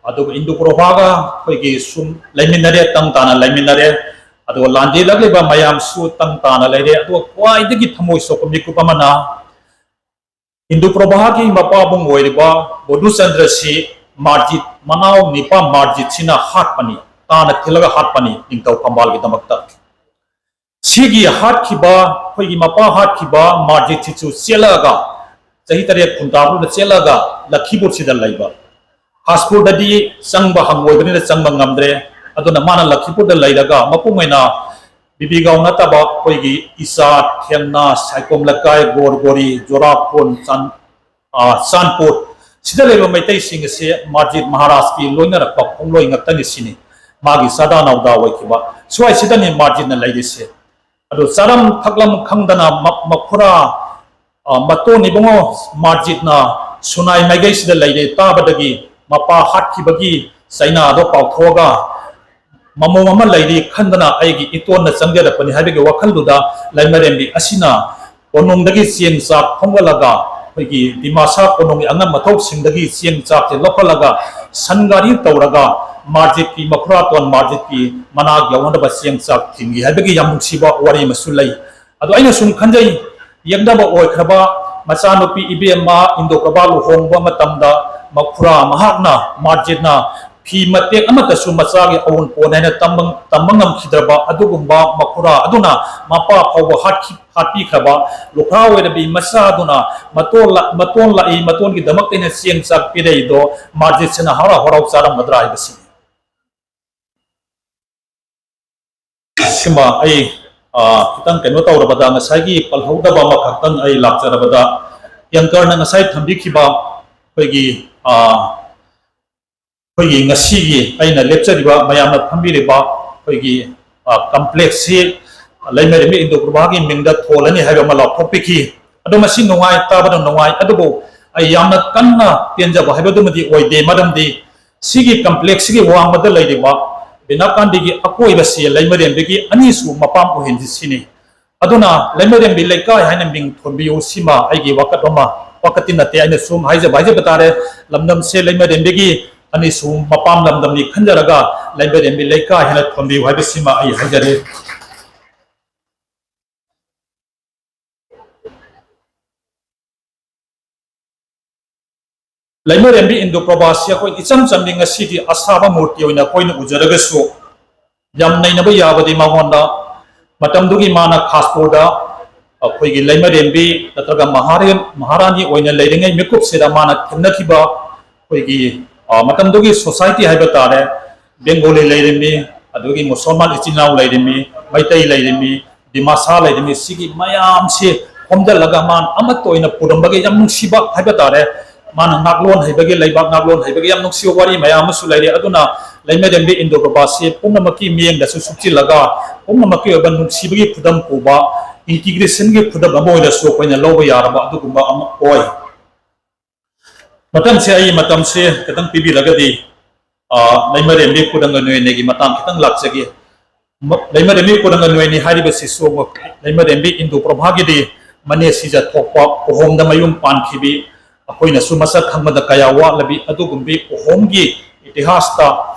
ꯑꯗꯨꯒ ꯏꯟꯗꯨ ꯄ꯭ꯔꯣꯚꯥꯒ ꯑꯩꯈꯣꯏꯒꯤ ꯁꯨꯝ ꯂꯩꯃꯤꯟꯅꯔꯦ, ꯇꯪ ꯇꯥꯅ ꯂꯩꯃꯤꯟꯅꯔꯦ꯫ ꯑꯗꯨꯒ ꯂꯥꯟꯖꯦꯜꯂꯛꯂꯤꯕ ꯃꯌꯥꯝꯁꯨ ꯇꯪ ꯇꯥꯅ ꯂꯩꯔꯦ꯫ ꯑꯗꯨꯒ ꯈ꯭ꯋꯥꯏꯗꯒꯤ ꯊꯃꯣꯏ ꯁꯣꯛꯄ ꯃꯤꯀꯨꯞ ꯑꯃꯅ ꯏꯟꯗꯨ ꯄ꯭ꯔꯣꯚꯥꯒꯤ ꯃꯄꯥꯕꯨꯡ ꯑꯣꯏꯔꯤꯕ ꯕꯣꯙꯨ ꯆꯟꯗ꯭ꯔꯁꯤ ꯃꯥꯔꯖꯤꯠ, ꯃꯅꯥꯎ ꯅꯤꯄꯥ ꯃꯥꯔꯖꯤꯠꯁꯤꯅ ꯍꯥꯠꯄꯅꯤ, ꯇꯥꯅ ꯊꯤꯜꯂꯒ ꯍꯥꯠꯄꯅꯤ ꯅꯤꯡꯊꯧ ꯐꯝꯕꯥꯜꯒꯤꯗꯃꯛꯇ꯫ ꯁꯤꯒꯤ ꯍꯥꯠꯈꯤꯕ, ꯑꯩꯈꯣꯏꯒꯤ ꯃꯄꯥ ꯍꯥꯠꯈꯤꯕ ꯃꯥꯔꯖꯤꯠꯁꯤꯁꯨ ꯆꯦꯜꯂꯛꯑꯒ, ꯆꯍꯤ ꯇꯔꯦꯠ ꯈꯨꯟꯇꯥꯕꯗꯨꯗ ꯆꯦꯜꯂꯛꯑꯒ ꯂꯈꯤꯄꯨꯔꯁꯤꯗ ꯂꯩꯕ꯫ ꯈꯥꯁꯄꯨꯔꯗꯗꯤ ꯆꯪꯕ ꯍꯪꯒꯣꯏꯕꯅꯤꯅ ꯆꯪꯕ ꯉꯝꯗ꯭ꯔꯦ꯫ ꯑꯗꯨꯅ ꯃꯥꯅ ꯂꯈꯤꯄꯨꯔꯗ ꯂꯩꯔꯒ ꯃꯄꯨꯡ ꯑꯣꯏꯅ ꯕꯤꯕꯤꯒꯥꯎ ꯅꯠꯇꯕ ꯑꯩꯈꯣꯏꯒꯤ ꯏꯆꯥ, ꯊꯦꯡꯅ, ꯁꯥꯏꯈꯣꯝ ꯂꯩꯀꯥꯏ, ꯒꯣꯔꯒꯣꯔꯤ, ꯖꯣꯔꯥꯈꯣꯟ, ꯆꯥꯟ-, ꯑ, ꯆꯥꯟꯄꯨꯔ, ꯁꯤꯗ ꯂꯩꯕ ꯃꯩꯇꯩꯁꯤꯡ ꯑꯁꯤ ꯃꯥꯔꯖꯤꯠ ꯃꯍꯥꯔꯥꯖꯀꯤ ꯂꯣꯏꯅꯔꯛꯄ ꯈꯣꯡꯂꯣꯏ ꯉꯥꯛꯇꯅꯤ ꯁꯤꯅꯤ꯫ ꯃꯥꯒꯤ ꯆꯥꯗꯥ ꯅꯥꯎꯗꯥ ꯑꯣꯏꯈꯤꯕ ꯁ꯭ꯋꯥꯏꯁꯤꯗꯅꯤ ꯃꯥꯔꯖꯤꯠꯅ ꯂꯩꯔꯤꯁꯦ꯫ ꯑꯗꯨ ꯆꯥꯔꯝ ꯊꯛꯂꯝ ꯈꯪꯗꯅ ꯃ-, ꯃꯈꯨꯔꯥ, ꯑ, ꯃꯇꯣꯟ ꯏꯕꯨꯡꯉꯣ ꯃꯥꯔꯖꯤꯠꯅ ꯁꯨꯅꯥꯏ ꯃꯥꯏꯀꯩꯁꯤꯗ ꯂꯩꯔꯦ ꯇꯥꯕꯗꯒꯤ ꯃꯄꯥ ꯍꯥꯠꯈꯤꯕꯒꯤ ꯆꯩꯅꯥꯗꯣ ꯀꯥꯎꯊꯣꯛꯑꯒ ꯃꯃꯣꯝ ꯑꯃ ꯂꯩꯔꯤ ꯈꯟꯗꯅ ꯑꯩꯒꯤ ꯏꯇꯣꯟꯅ ꯆꯪꯖꯔꯛꯄꯅꯤ ꯍꯥꯏꯕꯒꯤ ꯋꯥꯈꯜꯗꯨꯗ ꯂꯥꯏꯃꯔꯦꯝꯕꯤ ꯑꯁꯤꯅ ꯀꯣꯅꯨꯡꯗꯒꯤ ꯆꯦꯡ ꯆꯥꯛ ꯈꯣꯝꯒꯠꯂꯒ ꯑꯩꯈꯣꯏꯒꯤ ꯗꯤꯃꯥꯁꯥ ꯀꯣꯅꯨꯡꯒꯤ ꯑꯉꯝ ꯑꯊꯧꯁꯤꯡꯗꯒꯤ ꯆꯦꯡ ꯆꯥꯛꯁꯦ ꯂꯧꯈꯠꯂꯒ ꯁꯟ ꯒꯥꯔꯤ ꯇꯧꯔꯒ ꯃꯥꯔꯖꯤꯠꯀꯤ ꯃꯈꯨꯔꯥꯇꯣꯟ ꯃꯥꯔꯖꯤꯠꯀꯤ ꯃꯅꯥꯛ ꯌꯧꯅꯅꯕ ꯆꯦꯡ ꯆꯥꯛ ꯊꯤꯟꯈꯤ ꯍꯥꯏꯕꯒꯤ ꯌꯥꯝ ꯅꯨꯡꯁꯤꯕ ꯋꯥꯔꯤ ꯑꯃꯁꯨ ꯂꯩ꯫ ꯑꯗꯣ ꯑꯩꯅ ꯁꯨꯝ ꯈꯟꯖꯩ, ꯌꯦꯛꯅꯕ ꯑꯣꯏꯈ꯭ꯔꯕ ꯃꯆꯥꯅꯨꯄꯤ ꯏꯕꯦꯝꯃ ꯏꯟꯗꯣ ꯄ꯭ꯔꯚꯥ ꯂꯨꯍꯣꯡꯕ ꯃꯇꯝꯗ ꯃꯈꯨꯔꯥ ꯃꯍꯥꯛꯅ ꯃꯥꯔꯖꯤꯠꯅ ꯐꯤ ꯃꯇꯦꯛ ꯑꯃꯠꯇꯁꯨ ꯃꯆꯥꯒꯤ ꯑꯎꯟꯄꯣꯠ ꯍꯥꯏꯅ ꯇꯝꯕ, ꯇꯝꯕ ꯉꯝꯈꯤꯗ꯭ꯔꯕ ꯑꯗꯨꯒꯨꯝꯕ ꯃꯈꯨꯔꯥ ꯑꯗꯨꯅ ꯃꯄꯥ ꯐꯥꯎꯕ ꯍꯥꯠꯈꯤ-, ꯍꯥꯠꯄꯤꯈ꯭ꯔꯕ ꯂꯨꯈ꯭ꯔꯥ ꯑꯣꯏꯔꯕꯤ ꯃꯆꯥ ꯑꯗꯨꯅ ꯃꯇꯣꯟ ꯂꯥ-, ꯃꯇꯣꯟ ꯂꯥꯛꯏ, ꯃꯇꯣꯟꯒꯤꯗꯃꯛꯇ ꯑꯩꯅ ꯆꯦꯡ ꯆꯥꯛ ꯄꯤꯔꯛꯏꯗꯣ ꯃꯥꯔꯖꯤꯠꯁꯤꯅ ꯍꯔꯥꯎ ꯍꯔꯥꯎ ꯆꯥꯔꯝꯒꯗ꯭ꯔꯥ ꯍꯥꯏꯕꯁꯤꯅꯤ꯫ ꯁꯤꯃ ꯑꯩ, ꯑ, ꯈꯤꯇꯪ ꯀꯩꯅꯣ ꯇꯧꯔꯕꯗ, ꯉꯁꯥꯏꯒꯤ ꯄꯜꯍꯧꯗꯕ ꯑꯃꯈꯛꯇꯪ ꯑꯩ ꯂꯥꯛꯆꯔꯕꯗ, ꯑꯦꯡꯀꯔꯅ ꯉꯁꯥꯏ ꯊꯝꯕꯤꯈꯤꯕ ꯑꯩꯈꯣꯏꯒꯤ, ꯑ, ꯑꯩꯈꯣꯏꯒꯤ ꯉꯁꯤꯒꯤ ꯑꯩꯅ ꯂꯦꯞꯆꯔꯤꯕ, ꯃꯌꯥꯝꯅ ꯐꯝꯕꯤꯔꯤꯕ ꯑꯩꯈꯣꯏꯒꯤ, ꯑ, ꯀꯝꯄ꯭ꯂꯦꯛꯁꯁꯤ ꯂꯩꯃꯔꯦꯝꯕꯤ ꯏꯟꯗꯣ ꯄ꯭ꯔꯚꯥꯒꯤ ꯃꯤꯡꯗ ꯊꯣꯜꯂꯅꯤ ꯍꯥꯏꯕ ꯑꯃ ꯂꯥꯎꯊꯣꯛꯄꯤꯈꯤ꯫ ꯑꯗꯣ ꯃꯁꯤ ꯅꯨꯡꯉꯥꯏ, ꯇꯥꯕꯗ ꯅꯨꯡꯉꯥꯏ, ꯑꯗꯨꯕꯨ ꯑꯩ ꯌꯥꯝꯅ ꯀꯟꯅ ꯄꯦꯟꯖꯕ ꯍꯥꯏꯕꯗꯨꯃꯗꯤ ꯑꯣꯏꯗꯦ꯫ ꯃꯔꯝꯗꯤ ꯁꯤꯒꯤ ꯀꯝꯄ꯭ꯂꯦꯛꯁꯁꯤꯒꯤ ꯋꯥꯡꯃꯗ ꯂꯩꯔꯤꯕ ꯕꯤꯅꯥꯀꯥꯟꯗꯤꯒꯤ ꯑꯀꯣꯏꯕꯁꯤ ꯂꯩꯃꯔꯦꯝꯕꯤꯒꯤ ꯑꯅꯤꯁꯨ ꯃꯄꯥꯝ ꯑꯣꯏꯍꯟꯁꯤ ꯁꯤꯅꯤ꯫ ꯑꯗꯨꯅ ꯂꯩꯃꯔꯦꯝꯕꯤ ꯂꯩꯀꯥꯏ ꯍꯥꯏꯅ ꯃꯤꯡ ꯊꯣꯟꯕꯤꯌꯨ, ꯁꯤꯃ ꯑꯩꯒꯤ ꯋꯥꯀꯠ ꯑꯃ, ꯋꯥꯀꯠꯇꯤ ꯅꯠꯇꯦ, ꯑꯩꯅ ꯁꯨꯝ ꯍꯥꯏꯖꯕ, ꯍꯥꯏꯖꯕ ꯇꯥꯔꯦ꯫ ꯂꯝꯗꯝꯁꯦ ꯂꯩꯃꯔꯦꯝꯕꯤꯒꯤ ꯑꯅꯤꯁꯨ ꯃꯄꯥꯝ ꯂꯝꯗꯝꯅꯤ ꯈꯟꯖꯔꯒ ꯂꯩꯃꯔꯦꯝꯕꯤ ꯂꯩꯀꯥꯏ ꯍꯥꯏꯅ ꯊꯣꯟꯕꯤꯌꯨ ꯍꯥꯏꯕꯁꯤꯃ ꯑꯩ ꯍꯥꯏꯖꯔꯤ꯫ ꯂꯩꯃꯔꯦꯝꯕꯤ ꯏꯟꯗꯨ ꯄ꯭ꯔꯚꯥꯁꯤ ꯑꯩꯈꯣꯏ ꯏꯆꯝ ꯆꯝꯕꯤ, ꯉꯁꯤꯗꯤ ꯑꯁꯥꯕ ꯃꯨꯔꯇꯤ ꯑꯣꯏꯅ ꯑꯩꯈꯣꯏꯅ ꯎꯖꯔꯒꯁꯨ, ꯌꯥꯝ ꯅꯩꯅꯕ ꯌꯥꯕꯗꯤ ꯃꯉꯣꯟꯗ ꯃꯇꯝꯗꯨꯒꯤ ꯃꯥꯅ ꯈꯥꯁꯄꯨꯔꯗ ꯑꯩꯈꯣꯏꯒꯤ ꯂꯩꯃꯔꯦꯝꯕꯤ ꯅꯠꯇ꯭ꯔꯒ ꯃꯍꯥꯔꯦꯟ-, ꯃꯍꯥꯔꯥꯅꯤ ꯑꯣꯏꯅ ꯂꯩꯔꯤꯉꯩ ꯃꯤꯀꯨꯞꯁꯤꯗ ꯃꯥꯅ ꯊꯦꯡꯅꯈꯤꯕ ꯑꯩꯈꯣꯏꯒꯤ, ꯑ, ꯃꯇꯝꯗꯨꯒꯤ ꯁꯣꯁꯥꯏꯇꯤ ꯍꯥꯏꯕ ꯇꯥꯔꯦ, ꯕꯦꯡꯒꯣꯂꯤ ꯂꯩꯔꯝꯃꯤ, ꯑꯗꯨꯗꯒꯤ ꯃꯨꯁꯜꯃꯥꯟ ꯏꯆꯤꯟ ꯏꯅꯥꯎ ꯂꯩꯔꯝꯃꯤ, ꯃꯩꯇꯩ ꯂꯩꯔꯝꯃꯤ, ꯗꯤꯃꯥꯁꯥ ꯂꯩꯔꯝꯃꯤ, ꯁꯤꯒꯤ ꯃꯌꯥꯝꯁꯤ ꯈꯣꯝꯖꯤꯜꯂꯒ ꯃꯥꯅ ꯑꯃꯠꯇ ꯑꯣꯏꯅ ꯄꯨꯔꯝꯕꯒꯤ ꯌꯥꯝ ꯅꯨꯡꯁꯤꯕ ꯍꯥꯏꯕ ꯇꯥꯔꯦ꯫ ꯃꯥꯅ ꯉꯥꯛꯂꯣꯟ ꯍꯩꯕꯒꯤ, ꯂꯩꯕꯥꯛ ꯉꯥꯛꯂꯣꯟ ꯍꯩꯕꯒꯤ ꯌꯥꯝ ꯅꯨꯡꯁꯤꯕ ꯋꯥꯔꯤ ꯃꯌꯥꯝ ꯑꯃꯁꯨ ꯂꯩꯔꯤ꯫ ꯑꯗꯨꯅ ꯂꯩꯃꯔꯦꯝꯕꯤ ꯏꯟꯗꯣ ꯄ꯭ꯔꯚꯥꯁꯤ ꯄꯨꯝꯅꯃꯛꯀꯤ ꯃꯤꯠꯌꯦꯡꯗꯁꯨ ꯁꯨꯞꯆꯤꯜꯂꯒ ꯄꯨꯝꯅꯃꯛꯀꯤ ꯑꯣꯏꯕ ꯅꯨꯡꯁꯤꯕꯒꯤ ꯈꯨꯗꯝ ꯄꯨꯕ, ꯏꯟꯇꯤꯒ꯭ꯔꯦꯁꯟꯒꯤ ꯈꯨꯗꯝ ꯑꯃ ꯑꯣꯏꯅꯁꯨ ꯑꯩꯈꯣꯏꯅ ꯂꯧꯕ ꯌꯥꯔꯕ ꯑꯗꯨꯒꯨꯝꯕ ꯑꯃ ꯑꯣꯏ꯫ ꯃꯊꯪꯁꯦ ꯑꯩ ꯃꯇꯝꯁꯦ ꯈꯤꯇꯪ ꯄꯤꯕꯤꯔꯒꯗꯤ, ꯑ, ꯂꯩꯃꯔꯦꯝꯕꯤ ꯀꯨꯗꯪꯒ ꯅꯣꯏꯅꯒꯤ ꯃꯇꯥꯡ ꯈꯤꯇꯪ ꯂꯥꯛꯆꯒꯦ꯫ ꯃ-, ꯂꯩꯃꯔꯦꯝꯕꯤ ꯀꯨꯗꯪꯒ ꯅꯣꯏꯅꯤ ꯍꯥꯏꯔꯤꯕꯁꯤꯁꯨ ꯂꯩꯃꯔꯦꯝꯕꯤ ꯏꯟꯗꯨ ꯄ꯭ꯔꯚꯥꯒꯤꯗꯤ ꯃꯅꯦ ꯁꯤꯖ ꯊꯣꯛꯄ ꯎꯍꯣꯝꯗ ꯃꯌꯨꯝ ꯄꯥꯟꯈꯤꯕꯤ, ꯑꯩꯈꯣꯏꯅꯁꯨ ꯃꯁꯛ ꯈꯪꯕꯗ ꯀꯌꯥ ꯋꯥꯠꯂꯕꯤ ꯑꯗꯨꯒꯨꯝꯕꯤ ꯎꯍꯣꯝꯒꯤ ꯏꯇꯤꯍꯥꯁꯇ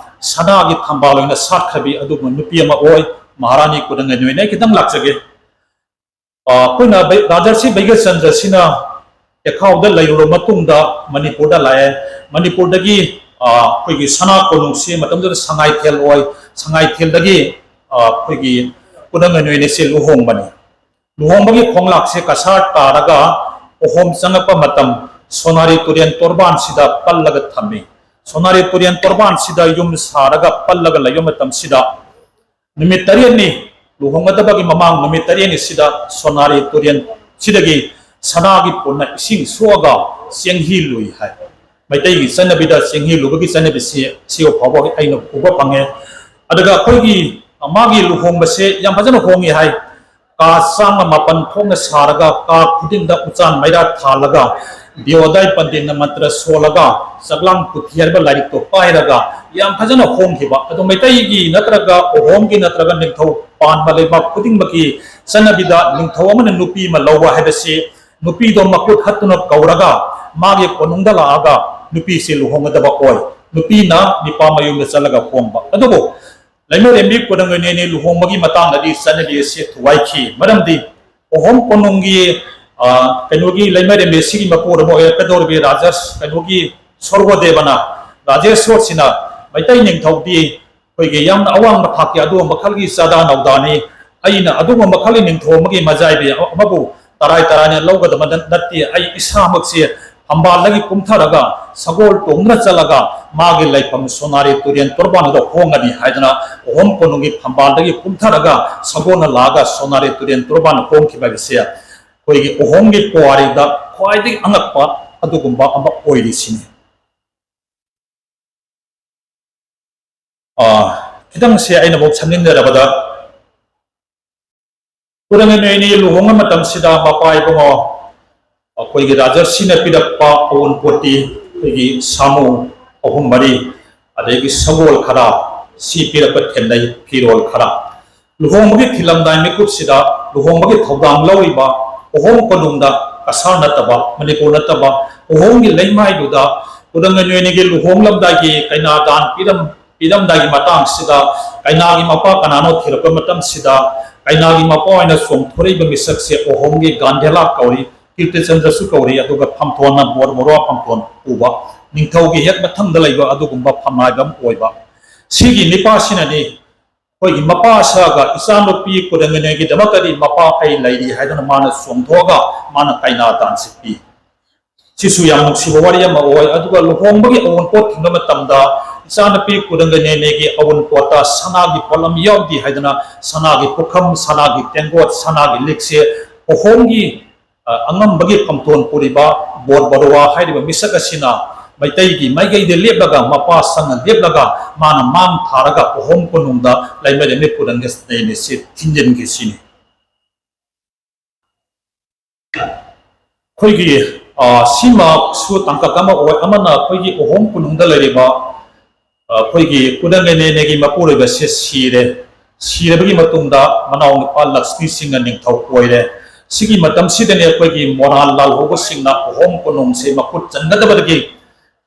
ꯁꯅꯥꯒꯤ ꯊꯝꯕꯥꯜ ꯑꯣꯏꯅ ꯁꯥꯠꯈ꯭ꯔꯕꯤ ꯑꯗꯨꯒꯨꯝꯕ ꯅꯨꯄꯤ ꯑꯃ ꯑꯣꯏ꯫ ꯃꯍꯥꯔꯥꯅꯤ ꯀꯨꯗꯪꯒ ꯅꯣꯏꯅ ꯑꯩ ꯈꯤꯇꯪ ꯂꯥꯛꯆꯒꯦ꯫ ꯑ, ꯑꯩꯈꯣꯏꯅ ꯕꯩ-, ꯔꯥꯖꯔꯁꯤ ꯕꯩꯒꯆꯟꯗ꯭ꯔꯁꯤꯅ ꯆꯦꯈꯥꯎꯗ ꯂꯩꯔꯨꯔꯕ ꯃꯇꯨꯡꯗ ꯃꯅꯤꯄꯨꯔꯗ ꯂꯥꯛꯑꯦ꯫ ꯃꯅꯤꯄꯨꯔꯗꯒꯤ, ꯑ, ꯑꯩꯈꯣꯏꯒꯤ ꯁꯅꯥ ꯀꯣꯅꯨꯡꯁꯤ ꯃꯇꯝꯗꯨꯗ ꯁꯉꯥꯏꯊꯦꯜ ꯑꯣꯏ, ꯁꯉꯥꯏꯊꯦꯜꯗꯒꯤ, ꯑ, ꯑꯩꯈꯣꯏꯒꯤ ꯀꯨꯗꯪꯒ ꯅꯣꯏꯅꯁꯤ ꯂꯨꯍꯣꯡꯕꯅꯤ꯫ ꯂꯨꯍꯣꯡꯕꯒꯤ ꯈꯣꯡꯂꯥꯛꯁꯦ ꯀꯁꯥꯔ ꯇꯥꯔꯒ ꯎꯍꯣꯝ ꯆꯪꯉꯛꯄ ꯃꯇꯝ ꯁꯣꯅꯥꯔꯤ ꯇꯨꯔꯦꯟ ꯇꯣꯔꯕꯥꯟꯁꯤꯗ ꯄꯜꯂꯒ ꯊꯝꯃꯤ꯫ ꯁꯣꯅꯥꯔꯤ ꯇꯨꯔꯦꯟ ꯇꯣꯔꯕꯥꯟꯁꯤꯗ ꯌꯨꯝ ꯁꯥꯔꯒ ꯄꯜꯂꯒ ꯂꯩꯕ ꯃꯇꯝꯁꯤꯗ ꯅꯨꯃꯤꯠ ꯇꯔꯦꯠꯅꯤ, ꯂꯨꯍꯣꯡꯒꯗꯕꯒꯤ ꯃꯃꯥꯡ ꯅꯨꯃꯤꯠ ꯇꯔꯦꯠꯅꯤ ꯁꯤꯗ ꯁꯣꯅꯥꯔꯤ ꯇꯨꯔꯦꯟ ꯁꯤꯗꯒꯤ ꯁꯅꯥꯒꯤ ꯄꯣꯠꯅ ꯏꯁꯤꯡ ꯁꯣꯛꯑꯒ ꯆꯦꯡꯍꯤ ꯂꯨꯏ ꯍꯥꯏ꯫ ꯃꯩꯇꯩꯒꯤ ꯆꯠꯅꯕꯤꯗ ꯆꯦꯡꯍꯤ ꯂꯨꯕꯒꯤ ꯆꯠꯅꯕꯤꯁꯤ ꯁꯤꯕ ꯐꯥꯎꯕ ꯑꯩꯅ ꯎꯕ ꯐꯪꯉꯦ꯫ ꯑꯗꯨꯒ ꯑꯩꯈꯣꯏꯒꯤ ꯃꯥꯒꯤ ꯂꯨꯍꯣꯡꯕꯁꯦ ꯌꯥꯝ ꯐꯖꯅ ꯍꯣꯡꯉꯤ ꯍꯥꯏ꯫ ꯀꯥ ꯆꯥꯝꯃ ꯃꯥꯄꯟ ꯊꯣꯛꯅ ꯁꯥꯔꯒ, ꯀꯥ ꯈꯨꯗꯤꯡꯗ ꯎꯆꯥꯟ ꯃꯩꯔꯥ ꯊꯥꯜꯂꯒ, ꯕꯤꯌꯣꯗꯥꯏ ꯄꯟꯗꯤꯠꯅ ꯃꯟꯇ꯭ꯔ ꯁꯣꯜꯂꯒ, ꯆꯛꯂꯥꯡ ꯄꯨꯊꯤ ꯍꯥꯏꯔꯤꯕ ꯂꯥꯏꯔꯤꯛꯇꯣ ꯄꯥꯏꯔꯒ ꯌꯥꯝ ꯐꯖꯅ ꯍꯣꯡꯈꯤꯕ꯫ ꯑꯗꯣ ꯃꯩꯇꯩꯒꯤ ꯅꯠꯇ꯭ꯔꯒ ꯑꯍꯣꯝꯒꯤ ꯅꯠꯇ꯭ꯔꯒ ꯅꯤꯡꯊꯧ ꯄꯥꯟꯕ ꯂꯩꯕꯥꯛ ꯈꯨꯗꯤꯡꯃꯛꯀꯤ ꯆꯠꯅꯕꯤꯗ ꯅꯤꯡꯊꯧ ꯑꯃꯅ ꯅꯨꯄꯤ ꯑꯃ ꯂꯧꯕ ꯍꯥꯏꯕꯁꯤ ꯅꯨꯄꯤꯗꯣ ꯃꯈꯨꯠ ꯍꯠꯇꯨꯅ ꯀꯧꯔꯒ ꯃꯥꯒꯤ ꯀꯣꯅꯨꯡꯗ ꯂꯥꯛꯑꯒ ꯅꯨꯄꯤꯁꯤ ꯂꯨꯍꯣꯡꯒꯗꯕ ꯑꯣꯏ꯫ ꯅꯨꯄꯤꯅ ꯅꯤꯄꯥ ꯃꯌꯨꯝꯗ ꯆꯠꯂꯒ ꯍꯣꯡꯕ꯫ ꯑꯗꯨꯕꯨ ꯂꯩꯃꯔꯦꯝꯕꯤ ꯀꯣꯗꯪꯒꯅꯦꯅꯤ ꯂꯨꯍꯣꯡꯕꯒꯤ ꯃꯇꯥꯡꯗꯗꯤ ꯆꯠꯅꯕꯤ ꯑꯁꯤ ꯊꯨꯒꯥꯏꯈꯤ꯫ ꯃꯔꯝꯗꯤ ꯑꯍꯣꯝ ꯀꯣꯅꯨꯡꯒꯤ, ꯑ, ꯀꯩꯅꯣꯒꯤ ꯂꯩꯃꯔꯦꯝꯕꯤ ꯑꯁꯤꯒꯤ ꯃꯄꯨꯔꯣꯏꯕ ꯑꯣꯏꯔꯛꯀꯗꯧꯔꯤꯕ ꯔꯥꯖꯁ ꯀꯩꯅꯣꯒꯤ ꯁꯣꯔꯒꯣꯗꯦꯕꯅ, ꯔꯥꯖꯦꯁꯣꯔꯁꯤꯅ ꯃꯩꯇꯩ ꯅꯤꯡꯊꯧꯗꯤ ꯑꯩꯈꯣꯏꯒꯤ ꯌꯥꯝꯅ ꯑꯋꯥꯡꯕ ꯊꯥꯛꯀꯤ ꯑꯗꯨꯒꯨꯝꯕ ꯃꯈꯜꯒꯤ ꯆꯥꯗꯥ ꯅꯧꯗꯥꯅꯤ꯫ ꯑꯩꯅ ꯑꯗꯨꯒꯨꯝꯕ ꯃꯈꯜꯒꯤ ꯅꯤꯡꯊꯧ ꯑꯃꯒꯤ ꯃꯖꯥꯏꯕꯤ ꯑꯃꯕꯨ ꯇꯔꯥꯏ ꯇꯔꯥꯏꯅ ꯂꯧꯒꯗꯕ ꯅꯠ-, ꯅꯠꯇꯦ꯫ ꯑꯩ ꯏꯁꯥꯃꯛꯁꯦ ꯐꯝꯕꯥꯜꯗꯒꯤ ꯀꯨꯝꯊꯔꯒ ꯁꯒꯣꯜ ꯇꯣꯡꯗꯨꯅ ꯆꯠꯂꯒ ꯃꯥꯒꯤ ꯂꯩꯐꯝ ꯁꯣꯅꯥꯔꯤ ꯇꯨꯔꯦꯟ ꯇꯣꯔꯕꯥꯟꯗꯨꯗ ꯍꯣꯡꯒꯅꯤ ꯍꯥꯏꯗꯅ ꯑꯍꯣꯝ ꯀꯣꯅꯨꯡꯒꯤ ꯐꯝꯕꯥꯜꯗꯒꯤ ꯀꯨꯝꯊꯔꯒ ꯁꯒꯣꯜꯅ ꯂꯥꯛꯑꯒ ꯁꯣꯅꯥꯔꯤ ꯇꯨꯔꯦꯟ ꯇꯣꯔꯕꯥꯟꯗ ꯍꯣꯡꯈꯤꯕ ꯍꯥꯏꯕꯁꯦ ꯑꯩꯈꯣꯏꯒꯤ ꯑꯍꯣꯝꯒꯤ ꯄꯨꯋꯥꯔꯤꯗ ꯈ꯭ꯋꯥꯏꯗꯒꯤ ꯑꯉꯛꯄ ꯑꯗꯨꯒꯨꯝꯕ ꯑꯃ ꯑꯣꯏꯔꯤꯁꯤꯅꯤ꯫ ꯑ, ꯈꯤꯇꯪꯁꯦ ꯑꯩꯅ ꯑꯃꯨꯛ ꯁꯝꯖꯤꯟꯖꯔꯕꯗ, ꯈꯨꯗꯝ ꯑꯣꯏꯅ ꯂꯨꯍꯣꯡꯕ ꯃꯇꯝꯁꯤꯗ ꯃꯄꯥ ꯏꯕꯨꯡꯉꯣ ꯑꯩꯈꯣꯏꯒꯤ ꯔꯥꯖꯔꯁꯤꯅ ꯄꯤꯔꯛꯄ ꯑꯋꯨꯟꯄꯣꯠꯇꯤ ꯑꯩꯈꯣꯏꯒꯤ ꯁꯥꯃꯨ ꯑꯍꯨꯝ ꯃꯔꯤ, ꯑꯗꯒꯤ ꯁꯒꯣꯜ ꯈꯔ, ꯁꯤ ꯄꯤꯔꯛꯄ ꯊꯦꯡꯅꯩ, ꯐꯤꯔꯣꯜ ꯈꯔ꯫ ꯂꯨꯍꯣꯡꯕꯒꯤ ꯊꯤꯜꯂꯝꯗꯥꯏ ꯃꯤꯀꯨꯞꯁꯤꯗ ꯂꯨꯍꯣꯡꯕꯒꯤ ꯊꯧꯗꯥꯡ ꯂꯧꯔꯤꯕ ꯑꯍꯣꯡ ꯀꯣꯅꯨꯡꯗ ꯀꯁꯥꯔ ꯅꯠꯇꯕ, ꯃꯅꯤꯄꯨꯔ ꯅꯠꯇꯕ, ꯑꯍꯣꯡꯒꯤ ꯂꯩꯃꯥꯏꯗꯨꯗ ꯈꯨꯗꯝ ꯑꯣꯏꯅ ꯂꯨꯍꯣꯡꯂꯝꯗꯥꯏꯒꯤ ꯀꯩꯅꯥꯗꯥꯟ ꯄꯤꯔꯝ-, ꯄꯤꯔꯝꯗꯥꯏꯒꯤ ꯃꯇꯥꯡꯁꯤꯗ ꯀꯩꯅꯥꯒꯤ ꯃꯄꯥ ꯀꯅꯥꯅꯣ ꯊꯤꯔꯛꯄ ꯃꯇꯝꯁꯤꯗ ꯀꯩꯅꯥꯒꯤ ꯃꯄꯥ ꯑꯣꯏꯅ ꯆꯣꯡꯊꯣꯔꯛꯏꯕ ꯃꯤꯁꯛꯁꯦ ꯑꯣꯍꯣꯝꯒꯤ ꯒꯥꯟꯙꯦꯂꯥ ꯀꯧꯔꯤ, ꯀꯤꯔꯇꯤꯆꯟꯗ꯭ꯔꯁꯨ ꯀꯧꯔꯤ, ꯑꯗꯨꯒ ꯐꯝꯊꯣꯟꯅ ꯕꯣꯔ ꯕꯣꯔꯣ ꯐꯝꯊꯣꯟ ꯄꯨꯕ, ꯅꯤꯡꯊꯧꯒꯤ ꯍꯦꯛ ꯃꯊꯪꯗ ꯂꯩꯕ ꯑꯗꯨꯒꯨꯝꯕ ꯐꯝꯅꯥꯏꯕ ꯑꯃ ꯑꯣꯏꯕ꯫ ꯁꯤꯒꯤ ꯅꯤꯄꯥꯁꯤꯅꯅꯤ ꯑꯩꯈꯣꯏꯒꯤ ꯃꯄꯥ ꯁꯥꯒ ꯏꯆꯥꯅꯨꯄꯤ ꯀꯨꯗꯪꯒꯅꯦꯒꯤꯗꯃꯛꯇꯗꯤ ꯃꯄꯥ ꯑꯩ ꯂꯩꯔꯤ ꯍꯥꯏꯗꯨꯅ ꯃꯥꯅ ꯆꯣꯡꯊꯣꯛꯑꯒ ꯃꯥꯅ ꯀꯩꯅꯥ ꯗꯥꯟꯁꯤ ꯄꯤ꯫ ꯁꯤꯁꯨ ꯌꯥꯝ ꯅꯨꯡꯁꯤꯕ ꯋꯥꯔꯤ ꯑꯃ ꯑꯣꯏ꯫ ꯑꯗꯨꯒ ꯂꯨꯍꯣꯡꯕꯒꯤ ꯑꯋꯨꯟꯄꯣꯠ ꯊꯤꯟꯕ ꯃꯇꯝꯗ ꯏꯆꯥꯅꯨꯄꯤ ꯀꯨꯗꯪꯒꯅꯦꯅꯦꯒꯤ ꯑꯋꯨꯟꯄꯣꯠꯇ ꯁꯅꯥꯒꯤ ꯄꯣꯠꯂꯝ ꯌꯥꯎꯗꯦ ꯍꯥꯏꯗꯅ ꯁꯅꯥꯒꯤ ꯄꯨꯈꯝ, ꯁꯅꯥꯒꯤ ꯇꯦꯡꯀꯣꯠ, ꯁꯅꯥꯒꯤ ꯂꯤꯛꯁꯦ ꯂꯨꯍꯣꯡꯒꯤ, ꯑ, ꯑꯉꯝꯕꯒꯤ ꯐꯝꯊꯣꯟ ꯄꯨꯔꯤꯕ ꯕꯣꯔ ꯕꯔꯨꯋꯥ ꯍꯥꯏꯔꯤꯕ ꯃꯤꯁꯛ ꯑꯁꯤꯅ ꯃꯩꯇꯩꯒꯤ ꯃꯥꯏꯀꯩꯗ ꯂꯦꯞꯂꯒ, ꯃꯄꯥ ꯁꯪꯅ ꯂꯦꯞꯂꯒ ꯃꯥꯅ ꯃꯥꯡ ꯊꯥꯔꯒ ꯑꯍꯣꯝ ꯀꯣꯅꯨꯡꯗ ꯂꯩꯃꯔꯦꯝꯕꯤ ꯀꯨꯗꯪꯒꯅꯦꯅꯦꯁꯤ ꯊꯤꯟꯖꯤꯟꯈꯤꯁꯤꯅꯤ꯫ ꯑꯩꯈꯣꯏꯒꯤ, ꯑ, ꯁꯤꯃꯛꯁꯨ ꯇꯥꯡꯀꯛ ꯑꯃ ꯑꯣꯏ꯫ ꯑꯃꯅ ꯑꯩꯈꯣꯏꯒꯤ ꯑꯍꯣꯝ ꯀꯣꯅꯨꯡꯗ ꯂꯩꯔꯤꯕ, ꯑ, ꯑꯩꯈꯣꯏꯒꯤ ꯀꯨꯗꯪꯒꯩꯅꯦꯅꯦꯒꯤ ꯃꯄꯨꯔꯣꯏꯕꯁꯦ ꯁꯤꯔꯦ꯫ ꯁꯤꯔꯕꯒꯤ ꯃꯇꯨꯡꯗ ꯃꯅꯥꯎ ꯅꯨꯄꯥ ꯂꯛꯁꯃꯤ ꯁꯤꯡꯅ ꯅꯤꯡꯊꯧ ꯑꯣꯏꯔꯦ꯫ ꯁꯤꯒꯤ ꯃꯇꯝꯁꯤꯗꯅꯦ ꯑꯩꯈꯣꯏꯒꯤ ꯃꯣꯔꯥꯟ ꯂꯥꯜꯍꯧꯕꯁꯤꯡꯅ ꯑꯍꯣꯝ ꯀꯣꯅꯨꯡꯁꯦ ꯃꯈꯨꯠ ꯆꯟꯒꯗꯕꯗꯒꯤ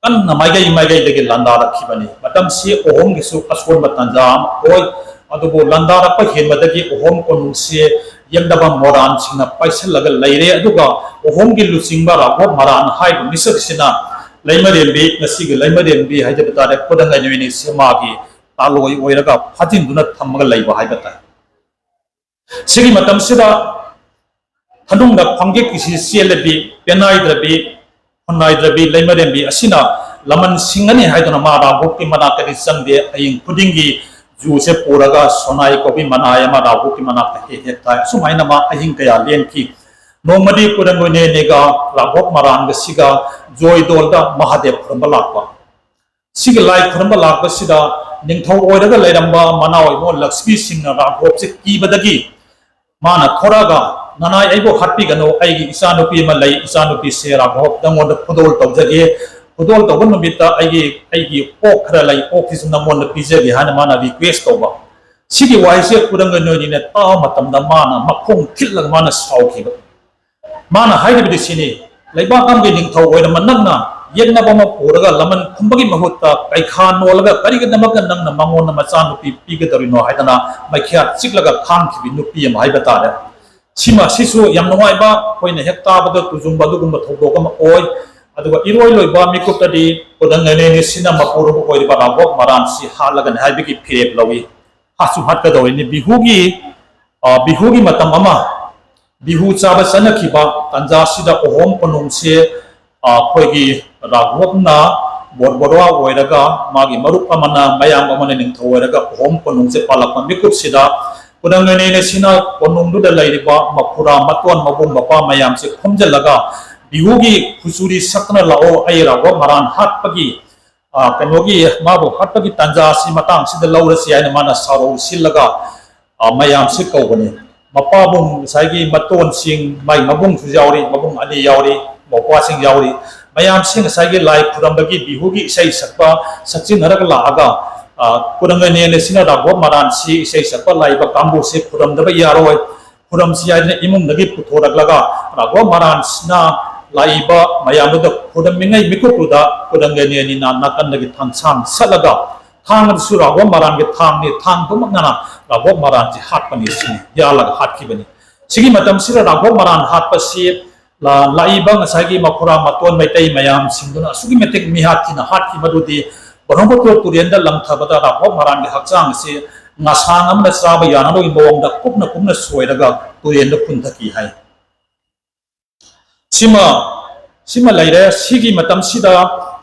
ꯀꯟꯅ ꯃꯥꯏꯀꯩ ꯃꯥꯏꯀꯩꯗꯒꯤ ꯂꯥꯟꯗꯥꯔꯛꯈꯤꯕꯅꯤ꯫ ꯃꯇꯝꯁꯤ ꯑꯍꯣꯝꯒꯤꯁꯨ ꯑꯁꯣꯟꯕ ꯇꯥꯟꯖꯥ ꯑꯃ ꯑꯣꯏ꯫ ꯑꯗꯨꯕꯨ ꯂꯥꯟꯗꯥꯔꯛꯄ ꯍꯦꯟꯕꯗꯒꯤ ꯑꯍꯣꯝ ꯀꯣꯅꯨꯡꯁꯦ ꯌꯦꯡꯗꯕ ꯃꯣꯔꯥꯟꯁꯤꯡꯅ ꯄꯥꯏꯁꯤꯜꯂꯒ ꯂꯩꯔꯦ꯫ ꯑꯗꯨꯒ ꯑꯍꯣꯝꯒꯤ ꯂꯨꯆꯤꯡꯕ ꯔꯥꯘꯣꯕ ꯃꯔꯥꯟ ꯍꯥꯏꯕ ꯃꯤꯁꯛꯁꯤꯅ ꯂꯩꯃꯔꯦꯝꯕꯤ, ꯉꯁꯤꯒꯤ ꯂꯩꯃꯔꯦꯝꯕꯤ ꯍꯥꯏꯖꯕ ꯇꯥꯔꯦ, ꯈꯨꯗꯪꯒꯩ ꯅꯨꯃꯤꯠꯅꯤꯁꯦ ꯃꯥꯒꯤ ꯇꯥꯂꯣꯏ ꯑꯣꯏꯔꯒ ꯐꯥꯖꯤꯟꯗꯨꯅ ꯊꯝꯃꯒ ꯂꯩꯕ ꯍꯥꯏꯕ ꯇꯥꯏ꯫ ꯁꯤꯒꯤ ꯃꯇꯝꯁꯤꯗ ꯊꯅꯨꯡꯗ ꯈ꯭ꯋꯥꯡꯖꯤꯛꯀꯤꯁꯤ ꯆꯦꯜꯂꯕꯤ, ꯄꯦꯟꯅꯥꯏꯗ꯭ꯔꯕꯤ, ꯈꯨꯟꯅꯥꯏꯗ꯭ꯔꯕꯤ ꯂꯩꯃꯔꯦꯝꯕꯤ ꯑꯁꯤꯅ ꯂꯃꯟ ꯁꯤꯡꯒꯅꯤ ꯍꯥꯏꯗꯨꯅ ꯃꯥ ꯔꯥꯒꯣꯛꯀꯤ ꯃꯅꯥꯛꯇꯗꯤ ꯆꯪꯗꯦ꯫ ꯑꯍꯤꯡ ꯈꯨꯗꯤꯡꯒꯤ ꯖꯨꯁꯦ ꯄꯨꯔꯒ ꯁꯣꯅꯥꯏ ꯀꯧꯕꯤ ꯃꯅꯥꯏ ꯑꯃ ꯔꯥꯒꯣꯛꯀꯤ ꯃꯅꯥꯛꯇ ꯍꯦꯛ ꯍꯦꯛ ꯊꯥꯏ꯫ ꯑꯁꯨꯃꯥꯏꯅ ꯃꯥ ꯑꯍꯤꯡ ꯀꯌꯥ ꯂꯦꯟꯈꯤ꯫ ꯅꯣꯡꯃꯗꯤ ꯀꯨꯔꯪꯒꯣꯏꯅꯦꯅꯦꯒ ꯔꯥꯒꯣꯛ ꯃꯔꯥꯟꯒꯁꯤꯒ ꯖꯣꯏꯗꯣꯜꯗ ꯃꯍꯥꯗꯦꯕ ꯈꯨꯔꯨꯝꯕ ꯂꯥꯛꯄ꯫ ꯁꯤꯒꯤ ꯂꯥꯏ ꯈꯨꯔꯨꯝꯕ ꯂꯥꯛꯄꯁꯤꯗ ꯅꯤꯡꯊꯧ ꯑꯣꯏꯔꯒ ꯂꯩꯔꯝꯕ ꯃꯅꯥꯎ ꯏꯕꯣ ꯂꯛꯁꯃꯤ ꯁꯤꯡꯅ ꯔꯥꯒꯣꯞꯁꯦ ꯀꯤꯕꯗꯒꯤ ꯃꯥꯅ ꯊꯣꯔꯛꯑꯒ, "ꯅꯅꯥꯏ ꯑꯩꯕꯨ ꯍꯥꯠꯄꯤꯒꯅꯨ, ꯑꯩꯒꯤ ꯏꯆꯥꯅꯨꯄꯤ ꯑꯃ ꯂꯩ, ꯏꯆꯥꯅꯨꯄꯤꯁꯦ ꯔꯥꯒꯣꯞ ꯅꯪꯉꯣꯟꯗ ꯈꯨꯗꯣꯜ ꯇꯧꯖꯒꯦ, ꯈꯨꯗꯣꯜ ꯇꯧꯕ ꯅꯨꯃꯤꯠꯇ ꯑꯩꯒꯤ, ꯑꯩꯒꯤ ꯑꯣꯛ ꯈꯔ ꯂꯩ, ꯑꯣꯛꯁꯤꯁꯨ ꯅꯪꯉꯣꯟꯗ ꯄꯤꯖꯒꯦ" ꯍꯥꯏꯅ ꯃꯥꯅ ꯔꯤꯀ꯭ꯋꯦꯁ ꯇꯧꯕ꯫ ꯁꯤꯒꯤ ꯋꯥꯍꯩꯁꯦ ꯀꯨꯔꯪꯒ ꯅꯣꯏꯅꯤꯅ ꯇꯥꯕ ꯃꯇꯝꯗ ꯃꯥꯅ ꯃꯈꯣꯡ ꯊꯤꯜꯂꯒ ꯃꯥꯅ ꯁꯥꯎꯈꯤꯕ꯫ ꯃꯥꯅ ꯍꯥꯏꯔꯤꯕꯗꯤ ꯁꯤꯅꯤ, "ꯂꯩꯕꯥꯛ ꯑꯃꯒꯤ ꯅꯤꯡꯊꯧ ꯑꯣꯏꯔꯝꯕ ꯅꯪꯅ ꯌꯦꯛꯅꯕ ꯑꯃ ꯄꯨꯔꯒ ꯂꯃꯟ ꯈꯨꯝꯕꯒꯤ ꯃꯍꯨꯠꯇ ꯀꯩꯈꯥ ꯅꯣꯜꯂꯒ ꯀꯔꯤꯒꯤꯗꯃꯛꯇ ꯅꯪꯅ ꯃꯉꯣꯟꯗ ꯃꯆꯥꯅꯨꯄꯤ ꯄꯤꯒꯗꯧꯔꯤꯅꯣ?" ꯍꯥꯏꯗꯅ ꯃꯩꯈ꯭ꯌꯥ ꯆꯤꯛꯂꯒ ꯈꯥꯡꯈꯤꯕꯤ ꯅꯨꯄꯤ ꯑꯃ ꯍꯥꯏꯕ ꯇꯥꯔꯦ꯫ ꯁꯤꯃ, ꯁꯤꯁꯨ ꯌꯥꯝ ꯅꯨꯡꯉꯥꯏꯕ, ꯑꯩꯈꯣꯏꯅ ꯍꯦꯛ ꯇꯥꯕꯗ ꯇꯨꯖꯨꯡꯕ ꯑꯗꯨꯒꯨꯝꯕ ꯊꯧꯗꯣꯛ ꯑꯃ ꯑꯣꯏ꯫ ꯑꯗꯨꯒ ꯏꯔꯣꯏ ꯂꯣꯏꯕ ꯃꯤꯀꯨꯞꯇꯗꯤ ꯈꯨꯗꯪ ꯂꯩꯅꯩꯅꯤ ꯁꯤꯅ ꯃꯄꯨꯔꯣꯏꯕ ꯑꯣꯏꯔꯤꯕ ꯔꯥꯒꯣꯛ ꯃꯔꯥꯟꯁꯤ ꯍꯥꯠꯂꯒꯅꯤ ꯍꯥꯏꯕꯒꯤ ꯐꯤꯔꯦꯞ ꯂꯧꯏ꯫ ꯍꯥꯠꯁꯨ ꯍꯥꯠꯀꯗꯧꯔꯤꯅꯤ꯫ ꯕꯤꯍꯨꯒꯤ, ꯑ, ꯕꯤꯍꯨꯒꯤ ꯃꯇꯝ ꯑꯃ, ꯕꯤꯍꯨ ꯆꯥꯕ ꯆꯠꯅꯈꯤꯕ ꯇꯥꯟꯖꯥꯁꯤꯗ ꯑꯍꯣꯝ ꯀꯣꯅꯨꯡꯁꯦ, ꯑ, ꯑꯩꯈꯣꯏꯒꯤ ꯔꯥꯘꯣꯞꯅ ꯕꯣꯔꯕꯣꯔꯥ ꯑꯣꯏꯔꯒ, ꯃꯥꯒꯤ ꯃꯔꯨꯞ ꯑꯃꯅ, ꯃꯌꯥꯝꯕ ꯑꯃꯅ ꯅꯤꯡꯊꯧ ꯑꯣꯏꯔꯒ ꯑꯍꯣꯝ ꯀꯣꯅꯨꯡꯁꯦ ꯄꯥꯜꯂꯛꯄ ꯃꯤꯀꯨꯞꯁꯤꯗ ꯈꯨꯗꯪ ꯂꯩꯅꯩꯅ ꯁꯤꯅ ꯀꯣꯅꯨꯡꯗꯨꯗ ꯂꯩꯔꯤꯕ ꯃꯈꯨꯔꯥ, ꯃꯇꯣꯟ, ꯃꯕꯨꯡ, ꯃꯄꯥ ꯃꯌꯥꯝꯁꯦ ꯈꯣꯝꯖꯤꯜꯂꯒ ꯕꯤꯍꯨꯒꯤ ꯈꯨꯆꯨꯔꯤ ꯁꯛꯇꯅ ꯂꯥꯛꯑꯣ, ꯑꯩ ꯔꯥꯘꯣꯞ ꯃꯔꯥꯟ ꯍꯥꯠꯄꯒꯤ, ꯑ, ꯀꯩꯅꯣꯒꯤ, ꯃꯥꯕꯨ ꯍꯥꯠꯄꯒꯤ ꯇꯥꯟꯖꯥ ꯑꯁꯤ ꯃꯇꯥꯡꯁꯤꯗ ꯂꯧꯔꯁꯤ ꯍꯥꯏꯅ ꯃꯥꯅ ꯁꯥꯔꯧ ꯁꯤꯜꯂꯒ, ꯑ, ꯃꯌꯥꯝꯁꯤ ꯀꯧꯕꯅꯤ꯫ ꯃꯄꯥꯕꯨꯡ, ꯉꯁꯥꯏꯒꯤ ꯃꯇꯣꯟꯁꯤꯡ, ꯃꯥꯏ ꯃꯕꯨꯡꯁꯨ ꯌꯥꯎꯔꯤ, ꯃꯕꯨꯡ ꯑꯅꯤ ꯌꯥꯎꯔꯤ, ꯃꯧꯄ꯭ꯋꯥꯁꯤꯡ ꯌꯥꯎꯔꯤ꯫ ꯃꯌꯥꯝꯁꯤ ꯉꯁꯥꯏꯒꯤ ꯂꯥꯏ ꯈꯨꯔꯝꯕꯒꯤ ꯕꯤꯍꯨꯒꯤ ꯏꯁꯩ ꯁꯛꯄ ꯁꯛꯆꯤꯟꯅꯔꯒ ꯂꯥꯛꯑꯒ, ꯑ, ꯀꯨꯔꯪꯒꯅꯦꯅ ꯁꯤꯅ ꯔꯥꯘꯣꯕ ꯃꯍꯥꯔꯥꯟꯁꯤ ꯏꯁꯩ ꯁꯛꯄ ꯂꯥꯛꯏꯕ ꯀꯥꯡꯕꯨꯁꯤ ꯈꯨꯔꯝꯗꯕ ꯌꯥꯔꯣꯏ, ꯈꯨꯔꯝꯁꯤ ꯍꯥꯏꯗꯅ ꯏꯃꯨꯡꯗꯒꯤ ꯄꯨꯊꯣꯔꯛꯂꯒ ꯔꯥꯘꯣꯕ ꯃꯍꯥꯔꯥꯟꯁꯤꯅ ꯂꯥꯛꯏꯕ ꯃꯌꯥꯝꯗꯨꯗ ꯈꯨꯔꯝꯃꯤꯉꯩ ꯃꯤꯀꯨꯞꯇꯨꯗ ꯀꯨꯔꯪꯒꯅꯦꯅꯤꯅ ꯅꯥꯀꯟꯗꯒꯤ ꯊꯥꯡꯁꯥꯡ ꯁꯠꯂꯒ ꯊꯥꯡ ꯑꯗꯨꯁꯨ ꯔꯥꯘꯣꯕ ꯃꯍꯥꯔꯥꯟꯒꯤ ꯊꯥꯡꯅꯤ, ꯊꯥꯡꯗꯨꯃꯛꯅꯅ ꯔꯥꯘꯣꯕ ꯃꯍꯥꯔꯥꯟꯁꯤ ꯍꯥꯠꯄꯅꯤ ꯁꯤꯅꯤ, ꯌꯥꯜꯂꯒ ꯍꯥꯠꯈꯤꯕꯅꯤ꯫ ꯁꯤꯒꯤ ꯃꯇꯝꯁꯤꯗ ꯔꯥꯘꯣꯕ ꯃꯍꯥꯔꯥꯟ ꯍꯥꯠꯄꯁꯤ ꯂꯥꯛꯏꯕ ꯉꯁꯥꯏꯒꯤ ꯃꯈꯨꯔꯥ ꯃꯇꯣꯟ ꯃꯩꯇꯩ ꯃꯌꯥꯝꯁꯤꯡꯗꯨꯅ ꯑꯁꯨꯛꯀꯤ ꯃꯇꯤꯛ ꯃꯤꯍꯥꯠ ꯊꯤꯅ ꯍꯥꯠꯈꯤ, ꯃꯗꯨꯗꯤ ꯕ꯭ꯔꯍꯃꯄꯨꯇ꯭ꯔ ꯇꯨꯔꯦꯜꯗ ꯂꯪꯊꯕꯗ ꯔꯥꯘꯣꯕ ꯃꯍꯥꯔꯥꯟꯒꯤ ꯍꯛꯆꯥꯡ ꯑꯁꯤ ꯉꯁꯥꯡ ꯑꯃꯅ ꯆꯥꯕ ꯌꯥꯅꯕꯒꯤ ꯃꯑꯣꯡꯗ ꯀꯨꯞꯅ ꯀꯨꯞꯅ ꯁꯣꯏꯔꯒ ꯇꯨꯔꯦꯜꯗ ꯄꯨꯟꯊꯈꯤ ꯍꯥꯏ꯫ ꯁꯤꯃ, ꯁꯤꯃ ꯂꯩꯔꯦ꯫ ꯁꯤꯒꯤ ꯃꯇꯝꯁꯤꯗ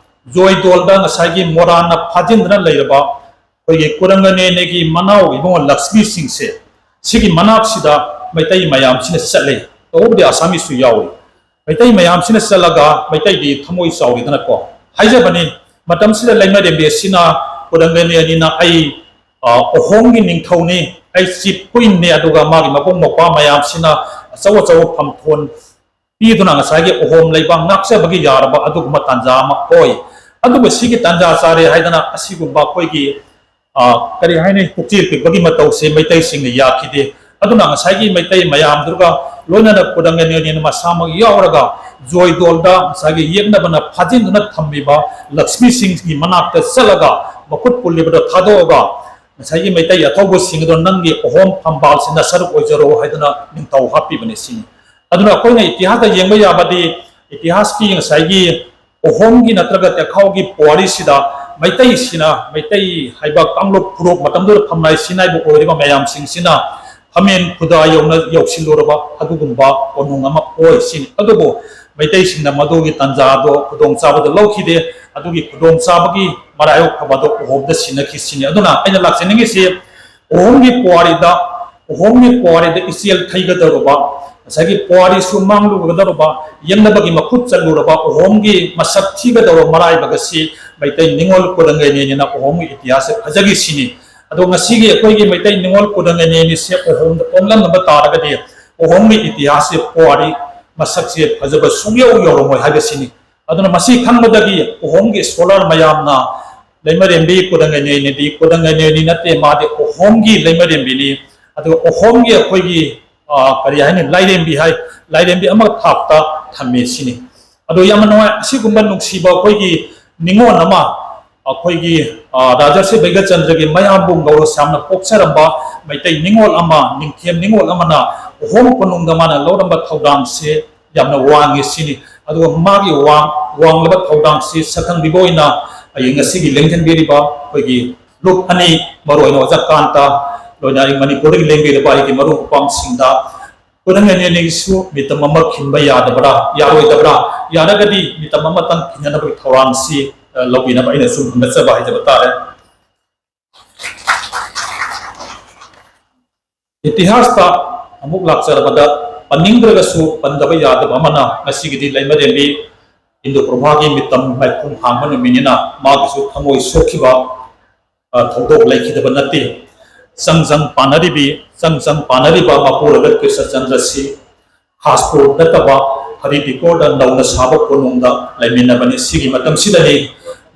ꯖꯣꯏꯗꯣꯜꯗ ꯉꯁꯥꯏꯒꯤ ꯃꯣꯔꯥꯟꯅ ꯐꯥꯖꯤꯟꯗꯨꯅ ꯂꯩꯔꯕ ꯑꯩꯈꯣꯏꯒꯤ ꯀꯨꯔꯪꯒꯅꯦꯅꯦꯒꯤ ꯃꯅꯥꯎ ꯏꯕꯨꯡꯉꯣ ꯂꯛꯁꯃꯤ ꯁꯤꯡꯁꯦ, ꯁꯤꯒꯤ ꯃꯅꯥꯛꯁꯤꯗ ꯃꯩꯇꯩ ꯃꯌꯥꯝꯁꯤꯅ ꯆꯠꯂꯦ꯫ ꯇꯧꯕꯕꯨꯗꯤ ꯑꯁꯥꯃꯤꯁꯁꯨ ꯌꯥꯎꯏ꯫ ꯃꯩꯇꯩ ꯃꯌꯥꯝꯁꯤꯅ ꯆꯠꯂꯒ, ꯃꯩꯇꯩꯗꯤ ꯊꯃꯣꯏ ꯆꯥꯎꯔꯤꯗꯅꯀꯣ, ꯍꯥꯏꯖꯕꯅꯤ꯫ ꯃꯇꯝꯁꯤꯗ ꯂꯩꯃꯔꯦꯝꯕꯤ ꯑꯁꯤꯅ ꯀꯨꯔꯪꯒꯅꯦꯅꯤꯅ ꯑꯩ, ꯑ, ꯑꯍꯣꯝꯒꯤ ꯅꯤꯡꯊꯧꯅꯤ, ꯑꯩ ꯆꯤꯞ ꯀꯨꯏꯟꯅꯤ, ꯑꯗꯨꯒ ꯃꯥꯒꯤ ꯃꯕꯨꯡ ꯃꯧꯄ꯭ꯋꯥ ꯃꯌꯥꯝꯁꯤꯅ ꯑꯆꯧ ꯑꯆꯧꯕ ꯐꯝꯊꯣꯟ ꯄꯤꯗꯨꯅ ꯉꯁꯥꯏꯒꯤ ꯑꯍꯣꯝ ꯂꯩꯕꯥꯛ ꯉꯥꯛꯆꯕꯒꯤ ꯌꯥꯔꯕ ꯑꯗꯨꯒꯨꯝꯕ ꯇꯥꯟꯖꯥ ꯑꯃ ꯑꯣꯏ꯫ ꯑꯗꯨꯕꯨ ꯁꯤꯒꯤ ꯇꯥꯟꯖꯥ ꯆꯥꯔꯦ ꯍꯥꯏꯗꯅ ꯑꯁꯤꯒꯨꯝꯕ ꯑꯩꯈꯣꯏꯒꯤ, ꯑ, ꯀꯔꯤ ꯍꯥꯏꯅꯤ, ꯄꯨꯛꯆꯦꯜ ꯄꯤꯛꯄꯒꯤ ꯃꯇꯧꯁꯦ ꯃꯩꯇꯩꯁꯤꯡꯅ ꯌꯥꯈꯤꯗꯦ꯫ ꯑꯗꯨꯅ ꯉꯁꯥꯏꯒꯤ ꯃꯩꯇꯩ ꯃꯌꯥꯝꯗꯨꯒ ꯂꯣꯏꯅꯅ ꯀꯨꯔꯪꯒꯅꯦꯅꯤꯅ ꯃꯁꯥꯃꯛ ꯌꯥꯎꯔꯒ ꯖꯣꯏꯗꯣꯜꯗ ꯉꯁꯥꯏꯒꯤ ꯌꯦꯛꯅꯕꯅ ꯐꯥꯖꯤꯟꯗꯨꯅ ꯊꯝꯂꯤꯕ ꯂꯛꯁꯃꯤ ꯁꯤꯡꯒꯤ ꯃꯅꯥꯛꯇ ꯆꯠꯂꯒ ꯃꯈꯨꯠ ꯄꯨꯜꯂꯤꯕꯗꯣ ꯊꯥꯗꯣꯛꯑꯒ ꯉꯁꯥꯏꯒꯤ ꯃꯩꯇꯩ ꯑꯊꯧꯕꯁꯤꯡ ꯑꯗꯣ ꯅꯪꯒꯤ ꯑꯍꯣꯝ ꯐꯝꯕꯥꯜꯁꯤꯅ ꯁꯔꯨꯛ ꯑꯣꯏꯖꯔꯣ ꯍꯥꯏꯗꯨꯅ ꯅꯤꯡꯊꯧ ꯍꯥꯞꯄꯤꯕꯅꯤ ꯁꯤꯅꯤ꯫ ꯑꯗꯨꯅ ꯑꯩꯈꯣꯏꯅ ꯏꯇꯤꯍꯥꯁꯇ ꯌꯦꯡꯕ ꯌꯥꯕꯗꯤ ꯏꯇꯤꯍꯥꯁꯀꯤ ꯉꯁꯥꯏꯒꯤ ꯑꯍꯣꯝꯒꯤ ꯅꯠꯇ꯭ꯔꯒ ꯇꯦꯈꯥꯎꯒꯤ ꯄꯨꯋꯥꯔꯤꯁꯤꯗ ꯃꯩꯇꯩꯁꯤꯅ, ꯃꯩꯇꯩ ꯍꯥꯏꯕ ꯀꯥꯡꯂꯨꯞ ꯐꯨꯔꯨꯞ ꯃꯇꯝꯗꯨꯗ ꯐꯝꯅꯥꯏ ꯁꯤꯟꯅꯥꯏꯕ ꯑꯣꯏꯔꯤꯕ ꯃꯌꯥꯝꯁꯤꯡꯁꯤꯅ ꯐꯝꯃꯦꯟ ꯈꯨꯗꯥ ꯌꯧꯅ ꯌꯧꯁꯤꯜꯂꯨꯔꯕ ꯑꯗꯨꯒꯨꯝꯕ ꯀꯣꯅꯨꯡ ꯑꯃ ꯑꯣꯏ ꯁꯤꯅꯤ꯫ ꯑꯗꯨꯕꯨ ꯃꯩꯇꯩꯁꯤꯡꯅ ꯃꯗꯨꯒꯤ ꯇꯥꯟꯖꯥꯗꯣ ꯈꯨꯗꯣꯡꯆꯥꯕꯗꯣ ꯂꯧꯈꯤꯗꯦ꯫ ꯑꯗꯨꯒꯤ ꯈꯨꯗꯣꯡꯆꯥꯕꯒꯤ ꯃꯔꯥꯏꯕꯛ ꯐꯕꯗꯣ ꯑꯍꯣꯝꯗ ꯁꯤꯟꯅꯈꯤ ꯁꯤꯅꯤ꯫ ꯑꯗꯨꯅ ꯑꯩꯅ ꯂꯥꯛꯆꯅꯤꯡꯉꯤꯁꯤ ꯑꯍꯣꯝꯒꯤ ꯄꯨꯋꯥꯔꯤꯗ, ꯑꯍꯣꯝꯒꯤ ꯄꯨꯋꯥꯔꯤꯗ ꯏꯆꯦꯜ ꯊꯩꯒꯗꯧꯔꯕ, ꯉꯁꯥꯏꯒꯤ ꯄꯨꯋꯥꯔꯤꯁꯨ ꯃꯥꯡꯂꯨꯒꯗꯧꯔꯕ, ꯌꯦꯛꯅꯕꯒꯤ ꯃꯈꯨꯠ ꯆꯠꯂꯨꯔꯕ ꯑꯍꯣꯝꯒꯤ ꯃꯁꯛ ꯊꯤꯒꯗꯧꯔꯕ ꯃꯔꯥꯏꯕꯛ ꯑꯁꯤ ꯃꯩꯇꯩ ꯅꯤꯉꯣꯜ ꯀꯨꯔꯪꯒꯩꯅꯦꯅ ꯑꯍꯣꯝꯒꯤ ꯏꯇꯤꯍꯥꯁꯁꯦ ꯐꯖꯈꯤ ꯁꯤꯅꯤ꯫ ꯑꯗꯣ ꯉꯁꯤꯒꯤ ꯑꯩꯈꯣꯏꯒꯤ ꯃꯩꯇꯩ ꯅꯤꯉꯣꯜ ꯀꯣꯗꯪ ꯑꯅꯦꯅꯤꯁꯦ ꯑꯍꯣꯝꯗ ꯄꯣꯛꯂꯝꯅꯕ ꯇꯥꯔꯒꯗꯤ ꯑꯍꯣꯝꯒꯤ ꯏꯇꯤꯍꯥꯁꯁꯦ ꯄꯨꯋꯥꯔꯤ ꯃꯁꯛꯁꯦ ꯐꯖꯕ ꯁꯨꯡꯌꯧ ꯌꯧꯔꯝꯃꯣꯏ ꯍꯥꯏꯕꯁꯤꯅꯤ꯫ ꯑꯗꯨꯅ ꯃꯁꯤ ꯈꯪꯕꯗꯒꯤ ꯑꯍꯣꯝꯒꯤ ꯁ꯭ꯀꯣꯂꯔ ꯃꯌꯥꯝꯅ ꯂꯩꯃꯔꯦꯝꯕꯤ ꯀꯣꯗꯪ ꯑꯅꯦꯅꯤꯗꯤ ꯀꯣꯗꯪ ꯑꯅꯦꯅꯤ ꯅꯠꯇꯦ, ꯃꯥꯗꯤ ꯑꯍꯣꯝꯒꯤ ꯂꯩꯃꯔꯦꯝꯕꯤꯅꯤ꯫ ꯑꯗꯨꯒ ꯑꯍꯣꯝꯒꯤ ꯑꯩꯈꯣꯏꯒꯤ, ꯑ, ꯀꯔꯤ ꯍꯥꯏꯅꯤ, ꯂꯥꯏꯔꯦꯝꯕꯤ ꯍꯥꯏ, ꯂꯥꯏꯔꯦꯝꯕꯤ ꯑꯃ ꯊꯥꯛꯇ ꯊꯝꯃꯦ ꯁꯤꯅꯤ꯫ ꯑꯗꯣ ꯌꯥꯝꯅ ꯅꯨꯡꯉꯥꯏ, ꯑꯁꯤꯒꯨꯝꯕ ꯅꯨꯡꯁꯤꯕ ꯑꯩꯈꯣꯏꯒꯤ ꯅꯤꯉꯣꯜ ꯑꯃ, ꯑꯩꯈꯣꯏꯒꯤ, ꯑ, ꯔꯥꯖꯔꯁꯤ ꯕꯩꯒꯆꯟꯗ꯭ꯔꯒꯤ ꯃꯌꯥꯝꯕꯨ ꯉꯧꯔꯣ ꯁꯥꯝꯅ ꯄꯣꯛꯆꯔꯝꯕ ꯃꯩꯇꯩ ꯅꯤꯉꯣꯜ ꯑꯃ, ꯅꯤꯡꯊꯦꯝ ꯅꯤꯉꯣꯜ ꯑꯃꯅ ꯑꯍꯣꯝ ꯀꯣꯅꯨꯡꯗ ꯃꯥꯅ ꯂꯧꯔꯝꯕ ꯊꯧꯗꯥꯡꯁꯦ ꯌꯥꯝꯅ ꯋꯥꯡꯉꯤ ꯁꯤꯅꯤ꯫ ꯑꯗꯨꯒ ꯃꯥꯒꯤ ꯋꯥꯡ-, ꯋꯥꯡꯂꯕ ꯊꯧꯗꯥꯡꯁꯤ ꯁꯛꯈꯪꯕꯤꯕ ꯑꯣꯏꯅ ꯑꯩ ꯉꯁꯤꯒꯤ ꯂꯦꯡꯁꯤꯟꯕꯤꯔꯤꯕ ꯑꯩꯈꯣꯏꯒꯤ ꯂꯨꯞ ꯑꯅꯤ, ꯃꯔꯨꯑꯣꯏꯅ ꯑꯣꯖꯥ ꯀꯥꯟꯇ, ꯂꯣꯏꯅ ꯑꯩ ꯃꯅꯤꯄꯨꯔꯗꯒꯤ ꯂꯦꯡꯕꯤꯔꯤꯕ ꯑꯩꯒꯤ ꯃꯔꯨꯞ ꯃꯄꯥꯡꯁꯤꯡꯗ ꯀꯣꯗꯪ ꯑꯅꯦꯅꯤꯒꯤꯁꯨ ꯃꯤꯇꯝ ꯑꯃ ꯈꯤꯟꯕ ꯌꯥꯗꯕ꯭ꯔꯥ, ꯌꯥꯔꯣꯏꯗꯕ꯭ꯔꯥ? ꯌꯥꯔꯒꯗꯤ ꯃꯤꯇꯝ ꯑꯃꯇꯪ ꯈꯤꯟꯅꯅꯕꯒꯤ ꯊꯧꯔꯥꯡꯁꯤ, ꯑ, ꯂꯧꯕꯤꯅꯕ ꯑꯩꯅ ꯁꯨꯝ ꯍꯪꯒꯠꯆꯕ ꯍꯥꯏꯖꯕ ꯇꯥꯔꯦ꯫ ꯏꯇꯤꯍꯥꯁꯇ ꯑꯃꯨꯛ ꯂꯥꯛꯆꯔꯕꯗ ꯄꯟꯅꯤꯡꯗ꯭ꯔꯒꯁꯨ ꯄꯟꯗꯕ ꯌꯥꯗꯕ ꯑꯃꯅ ꯉꯁꯤꯒꯤꯗꯤ ꯂꯩꯃꯔꯦꯝꯕꯤ ꯏꯟꯗꯨ ꯄ꯭ꯔꯚꯥꯒꯤ ꯃꯤꯇꯝ ꯃꯥꯏꯈꯨꯝ ꯍꯥꯡꯕ ꯅꯨꯃꯤꯠꯅꯤꯅ ꯃꯥꯒꯤꯁꯨ ꯊꯃꯣꯏ ꯁꯣꯛꯈꯤꯕ, ꯑ, ꯊꯧꯗꯣꯛ ꯂꯩꯈꯤꯗꯕ ꯅꯠꯇꯦ꯫ ꯆꯪ ꯆꯪ ꯄꯥꯟꯅꯔꯤꯕꯤ, ꯆꯪ ꯆꯪ ꯄꯥꯟꯅꯔꯤꯕ ꯃꯄꯨꯔꯣꯏꯕ ꯀ꯭ꯔꯤꯁꯅꯆꯟꯗ꯭ꯔꯁꯤ ꯈꯥꯁꯄꯨꯔ ꯅꯠꯇꯕ ꯍꯔꯤꯗꯤꯀꯣꯔꯗ ꯅꯧꯅ ꯁꯥꯕ ꯀꯣꯅꯨꯡꯗ ꯂꯩꯃꯤꯟꯅꯕꯅꯤ꯫ ꯁꯤꯒꯤ ꯃꯇꯝꯁꯤꯗꯅꯤ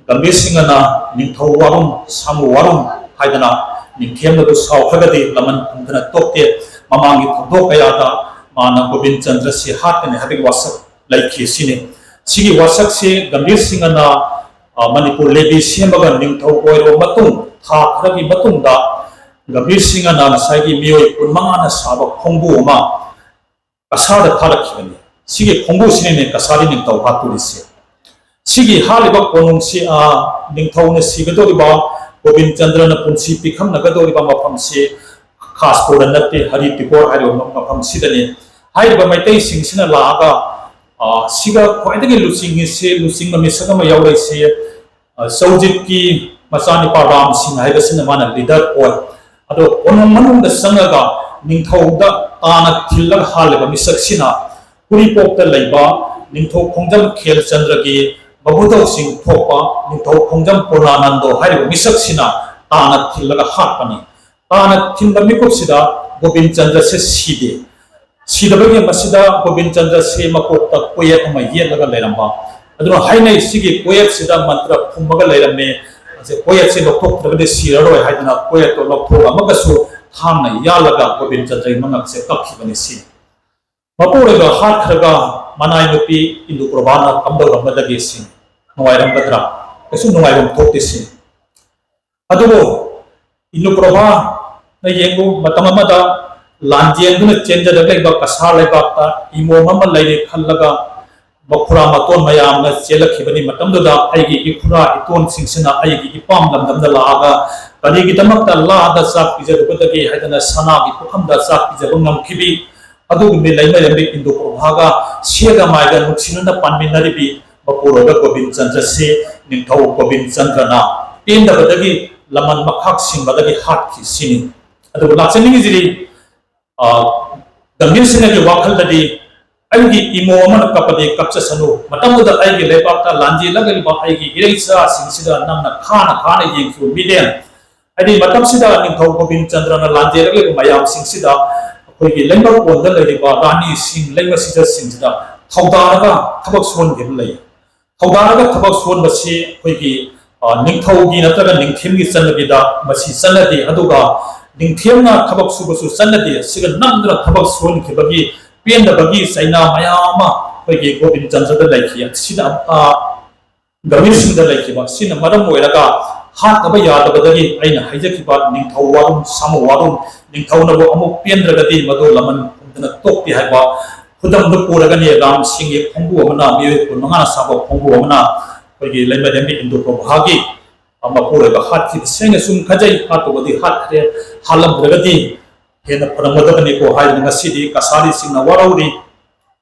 ꯒꯝꯚꯤꯔ ꯁꯤꯡꯍꯅ ꯅꯤꯡꯊꯧ ꯋꯥꯔꯨꯝ, ꯁꯥꯃꯨ ꯋꯥꯔꯨꯝ ꯍꯥꯏꯗꯅ ꯅꯤꯡꯊꯦꯝꯅꯕꯨ ꯁꯥꯎꯈ꯭ꯔꯒꯗꯤ ꯂꯃꯟ ꯈꯨꯝꯗꯅ ꯇꯣꯛꯇꯦ꯫ ꯃꯃꯥꯡꯒꯤ ꯊꯧꯗꯣꯛ ꯀꯌꯥꯗ ꯃꯥꯅ ꯒꯣꯕꯤꯟ ꯆꯟꯗ꯭ꯔꯁꯤ ꯍꯥꯠꯀꯅꯤ ꯍꯥꯏꯕꯒꯤ ꯋꯥꯁꯛ ꯂꯩꯈꯤ ꯁꯤꯅꯤ꯫ ꯁꯤꯒꯤ ꯋꯥꯁꯛꯁꯤ ꯒꯝꯚꯤꯔ ꯁꯤꯡꯍꯅ, ꯑ, ꯃꯅꯤꯄꯨꯔ ꯂꯦꯕꯤ ꯁꯦꯝꯃꯒ ꯅꯤꯡꯊꯧ ꯑꯣꯏꯔꯕ ꯃꯇꯨꯡ ꯊꯥ ꯈꯔꯒꯤ ꯃꯇꯨꯡꯗ ꯒꯝꯚꯤꯔ ꯁꯤꯡꯍꯅ ꯉꯁꯥꯏꯒꯤ ꯃꯤꯑꯣꯏ ꯀꯨꯟꯃꯉꯥꯅ ꯁꯥꯕ ꯈꯣꯡꯕꯨ ꯑꯃ ꯀꯁꯥꯗ ꯊꯥꯔꯛꯈꯤꯕꯅꯤ꯫ ꯁꯤꯒꯤ ꯈꯣꯡꯕꯨꯁꯤꯅꯅꯦ ꯀꯁꯥꯔꯤ ꯅꯤꯡꯊꯧ ꯍꯥꯠꯇꯣꯔꯤꯁꯦ꯫ ꯁꯤꯒꯤ ꯍꯥꯠꯂꯤꯕ ꯀꯣꯅꯨꯡꯁꯤ, ꯑ, ꯅꯤꯡꯊꯧꯅ ꯁꯤꯒꯗꯧꯔꯤꯕ ꯒꯣꯕꯤꯟ ꯆꯟꯗ꯭ꯔꯅ ꯄꯨꯟꯁꯤ ꯄꯤꯈꯝꯅꯒꯗꯧꯔꯤꯕ ꯃꯐꯝꯁꯤ ꯈꯥꯁꯄꯨꯔꯗ ꯅꯠꯇꯦ, ꯍꯔꯤꯗꯤꯀꯣꯔ ꯍꯥꯏꯔꯤꯕ ꯃꯐꯝꯁꯤꯗꯅꯤ꯫ ꯍꯥꯏꯔꯤꯕ ꯃꯩꯇꯩꯁꯤꯡꯁꯤꯅ ꯂꯥꯛꯑꯒ, ꯑ, ꯁꯤꯒ ꯈ꯭ꯋꯥꯏꯗꯒꯤ ꯂꯨꯆꯤꯡꯉꯤꯁꯤ, ꯂꯨꯆꯤꯡꯕ ꯃꯤꯁꯛ ꯑꯃ ꯌꯥꯎꯔꯛꯏꯁꯤ, ꯑ, ꯆꯧꯖꯤꯠꯀꯤ ꯃꯆꯥꯅꯤꯄꯥ ꯔꯥꯝ ꯁꯤꯡ ꯍꯥꯏꯕꯁꯤꯅ ꯃꯥꯅ ꯂꯤꯗꯔ ꯑꯣꯏ꯫ ꯑꯗꯣ ꯀꯣꯅꯨꯡ ꯃꯅꯨꯡꯗ ꯆꯪꯉꯒ ꯅꯤꯡꯊꯧꯗ ꯇꯥꯅ ꯊꯤꯜꯂꯒ ꯍꯥꯜꯂꯤꯕ ꯃꯤꯁꯛꯁꯤꯅ ꯎꯔꯤꯄꯣꯛꯇ ꯂꯩꯕ ꯅꯤꯡꯊꯧ ꯈꯣꯡꯖꯝ ꯈꯦꯜꯆꯟꯗ꯭ꯔꯒꯤ ꯃꯕꯨꯙꯧꯁꯤꯡ ꯊꯣꯛꯄ ꯅꯤꯡꯊꯧ ꯈꯣꯡꯖꯝ ꯄꯨꯔꯅꯥꯅꯟꯗꯣ ꯍꯥꯏꯔꯤꯕ ꯃꯤꯁꯛꯁꯤꯅ ꯇꯥꯅ ꯊꯤꯜꯂꯒ ꯍꯥꯠꯄꯅꯤ꯫ ꯇꯥꯅ ꯊꯤꯟꯕ ꯃꯤꯀꯨꯞꯁꯤꯗ ꯒꯣꯕꯤꯟ ꯆꯟꯗ꯭ꯔꯁꯦ ꯁꯤꯗꯦ꯫ ꯁꯤꯗꯕꯒꯤ ꯃꯁꯤꯗ ꯒꯣꯕꯤꯟ ꯆꯟꯗ꯭ꯔꯁꯦ ꯃꯀꯣꯛꯇ ꯀꯣꯌꯦꯠ ꯑꯃ ꯌꯦꯠꯂꯒ ꯂꯩꯔꯝꯕ꯫ ꯑꯗꯨꯅ ꯍꯥꯏꯅꯩ, ꯁꯤꯒꯤ ꯀꯣꯌꯦꯠꯁꯤꯗ ꯃꯟꯇ꯭ꯔ ꯐꯨꯝꯃꯒ ꯂꯩꯔꯝꯃꯦ, ꯑꯁꯦ ꯀꯣꯌꯦꯠꯁꯦ ꯂꯧꯊꯣꯛꯇ꯭ꯔꯒꯗꯤ ꯁꯤꯔꯔꯣꯏ ꯍꯥꯏꯗꯅ ꯀꯣꯌꯦꯠꯇꯣ ꯂꯧꯊꯣꯛꯑꯒ ꯑꯃꯒꯁꯨ ꯊꯥꯡꯅ ꯌꯥꯜꯂꯒ ꯒꯣꯕꯤꯟ ꯆꯟꯗ꯭ꯔꯒꯤ ꯃꯉꯛꯁꯦ ꯀꯛꯈꯤꯕꯅꯤ꯫ ꯁꯤ ꯃꯄꯨꯔꯣꯏꯕ ꯍꯥꯠꯈ꯭ꯔꯒ ꯃꯅꯥꯏ ꯅꯨꯄꯤ ꯏꯟꯗꯨ ꯄ꯭ꯔꯚꯥꯅ ꯀꯝꯗꯧꯔꯝꯒꯗꯒꯦ ꯁꯤꯅꯤ꯫ ꯅꯨꯡꯉꯥꯏꯔꯝꯒꯗ꯭ꯔꯥ? ꯀꯩꯁꯨ ꯅꯨꯡꯉꯥꯏꯐꯝ ꯊꯣꯛꯇꯦ ꯁꯤꯅꯤ꯫ ꯑꯗꯨꯕꯨ ꯏꯟꯗꯨ ꯄ꯭ꯔꯚꯥꯅ ꯌꯦꯡꯉꯨ, ꯃꯇꯝ ꯑꯃꯗ ꯂꯥꯟꯖꯦꯟꯗꯨꯅ ꯆꯦꯟꯖꯔꯒ ꯂꯩꯕ ꯀꯁꯥꯔ ꯂꯩꯕꯥꯛꯇ ꯏꯃꯣꯝ ꯑꯃ ꯂꯩꯔꯦ ꯈꯜꯂꯒ ꯃꯈꯨꯔꯥ ꯃꯇꯣꯟ ꯃꯌꯥꯝꯅ ꯆꯦꯜꯂꯛꯈꯤꯕꯅꯤ꯫ ꯃꯇꯝꯗꯨꯗ ꯑꯩꯒꯤ ꯏꯈꯨꯔꯥ ꯏꯇꯣꯟꯁꯤꯡꯁꯤꯅ ꯑꯩꯒꯤ ꯏꯄꯥꯝ ꯂꯝꯗꯝꯗ ꯂꯥꯛꯑꯒ ꯀꯔꯤꯒꯤꯗꯃꯛꯇ ꯂꯥꯗ ꯆꯥꯛ ꯄꯤꯖꯔꯨꯒꯗꯒꯦ ꯍꯥꯏꯗꯅ ꯁꯅꯥꯒꯤ ꯄꯨꯈꯝꯗ ꯆꯥꯛ ꯄꯤꯖꯕ ꯉꯝꯈꯤꯕꯤ꯫ ꯑꯗꯨꯒꯨꯝꯕꯤ ꯂꯩꯃꯔꯦꯝꯕꯤ ꯏꯟꯗꯨ ꯄ꯭ꯔꯚꯥꯒ ꯁꯦꯒ ꯃꯥꯏꯒ ꯅꯨꯡꯁꯤꯅꯅ ꯄꯥꯟꯃꯤꯟꯅꯔꯤꯕꯤ ꯃꯄꯨꯔꯣꯏꯕ ꯒꯣꯕꯤꯟ ꯆꯟꯗ꯭ꯔꯁꯤ ꯅꯤꯡꯊꯧ ꯒꯣꯕꯤꯟ ꯆꯟꯗ꯭ꯔꯅ ꯄꯦꯟꯗꯕꯗꯒꯤ ꯂꯃꯟ ꯃꯈꯥꯛ ꯁꯤꯡꯕꯗꯒꯤ ꯍꯥꯠꯈꯤ ꯁꯤꯅꯤ꯫ ꯑꯗꯨꯕꯨ ꯂꯥꯛꯆꯅꯤꯡꯉꯤꯁꯤꯗꯤ, ꯑ, ꯒꯝꯚꯤꯔ ꯁꯤꯡꯍꯒꯤ ꯋꯥꯈꯜꯗꯗꯤ ꯑꯩꯒꯤ ꯏꯃꯣ ꯑꯃꯅ ꯀꯞꯄꯗꯤ ꯀꯞꯆꯁꯅꯨ, ꯃꯇꯝꯗꯨꯗ ꯑꯩꯒꯤ ꯂꯩꯕꯥꯛꯇ ꯂꯥꯟꯖꯦꯜꯂꯒ ꯂꯩꯕ ꯑꯩꯒꯤ ꯏꯔꯩꯆꯥꯁꯤꯡꯁꯤꯗ ꯅꯪꯅ ꯈꯥꯅ ꯈꯥꯅ ꯌꯦꯡꯈꯤꯕ ꯃꯤꯠꯌꯦꯡ, ꯍꯥꯏꯗꯤ ꯃꯇꯝꯁꯤꯗ ꯅꯤꯡꯊꯧ ꯒꯣꯕꯤꯟ ꯆꯟꯗ꯭ꯔꯅ ꯂꯥꯟꯖꯦꯜꯂꯒ ꯂꯩꯕ ꯃꯌꯥꯝꯁꯤꯡꯁꯤꯗ ꯑꯩꯈꯣꯏꯒꯤ ꯂꯩꯃꯀꯣꯟꯗ ꯂꯩꯔꯤꯕ ꯔꯥꯅꯤꯁꯤꯡ, ꯂꯩꯃ ꯁꯤꯖꯁꯤꯡꯁꯤꯗ ꯊꯧꯗꯥꯔꯒ ꯊꯕꯛ ꯁꯨꯍꯟꯈꯤꯕ ꯂꯩ꯫ ꯊꯧꯗꯥꯔꯒ ꯊꯕꯛ ꯁꯨꯍꯟꯕꯁꯤ ꯑꯩꯈꯣꯏꯒꯤ, ꯑ, ꯅꯤꯡꯊꯧꯒꯤ ꯅꯠꯇ꯭ꯔꯒ ꯅꯤꯡꯊꯦꯝꯒꯤ ꯆꯠꯅꯕꯤꯗ ꯃꯁꯤ ꯆꯠꯅꯗꯦ꯫ ꯑꯗꯨꯒ ꯅꯤꯡꯊꯦꯝꯅ ꯊꯕꯛ ꯁꯨꯕꯁꯨ ꯆꯠꯅꯗꯦ꯫ ꯑꯁꯤꯒ ꯅꯝꯗꯨꯅ ꯊꯕꯛ ꯁꯨꯍꯟꯈꯤꯕꯒꯤ ꯄꯦꯟꯗꯕꯒꯤ ꯆꯩꯅꯥ ꯃꯌꯥꯝ ꯑꯃ ꯑꯩꯈꯣꯏꯒꯤ ꯒꯣꯕꯤꯟ ꯆꯟꯗ꯭ꯔꯗ ꯂꯩꯈꯤ꯫ ꯑꯁꯤꯗ, ꯑ, ꯒꯝꯚꯤꯔ ꯁꯤꯡꯗ ꯂꯩꯈꯤꯕ꯫ ꯁꯤꯅ ꯃꯔꯝ ꯑꯣꯏꯔꯒ ꯍꯥꯠꯇꯕ ꯌꯥꯗꯕꯗꯒꯤ ꯑꯩꯅ ꯍꯥꯏꯖꯈꯤꯕ ꯅꯤꯡꯊꯧ ꯋꯥꯔꯨꯝ, ꯁꯥꯃꯨ ꯋꯥꯔꯨꯝ, ꯅꯤꯡꯊꯧꯅꯕꯨ ꯑꯃꯨꯛ ꯄꯦꯟꯗ꯭ꯔꯒꯗꯤ ꯃꯗꯨ ꯂꯃꯟ ꯈꯨꯝꯗꯅ ꯇꯣꯛꯇꯦ ꯍꯥꯏꯕ ꯈꯨꯗꯝꯗꯨ ꯄꯨꯔꯒꯅꯤ꯫ ꯔꯥꯝ ꯁꯤꯡꯒꯤ ꯈꯣꯡꯕꯨ ꯑꯃꯅ, ꯃꯤꯑꯣꯏ ꯀꯨꯟ ꯃꯉꯥꯅ ꯁꯥꯕ ꯈꯣꯡꯕꯨ ꯑꯃꯅ ꯑꯩꯈꯣꯏꯒꯤ ꯂꯩꯃꯔꯦꯝꯕꯤ ꯏꯟꯗꯨ ꯄ꯭ꯔꯚꯥꯒꯤ ꯃꯄꯨꯔꯣꯏꯕ ꯍꯥꯠꯈꯤꯕ꯫ ꯁꯦꯡꯅ ꯁꯨꯝ ꯈꯟꯖꯩ, ꯍꯥꯠꯄꯕꯨꯗꯤ ꯍꯥꯠꯈ꯭ꯔꯦ, ꯍꯥꯠꯂꯝꯗ꯭ꯔꯒꯗꯤ ꯍꯦꯟꯅ ꯐꯔꯝꯒꯗꯕꯅꯤꯀꯣ ꯍꯥꯏꯗꯅ ꯉꯁꯤꯗꯤ ꯀꯁꯥꯔꯤꯁꯤꯡꯅ ꯋꯥꯔꯧꯔꯤ꯫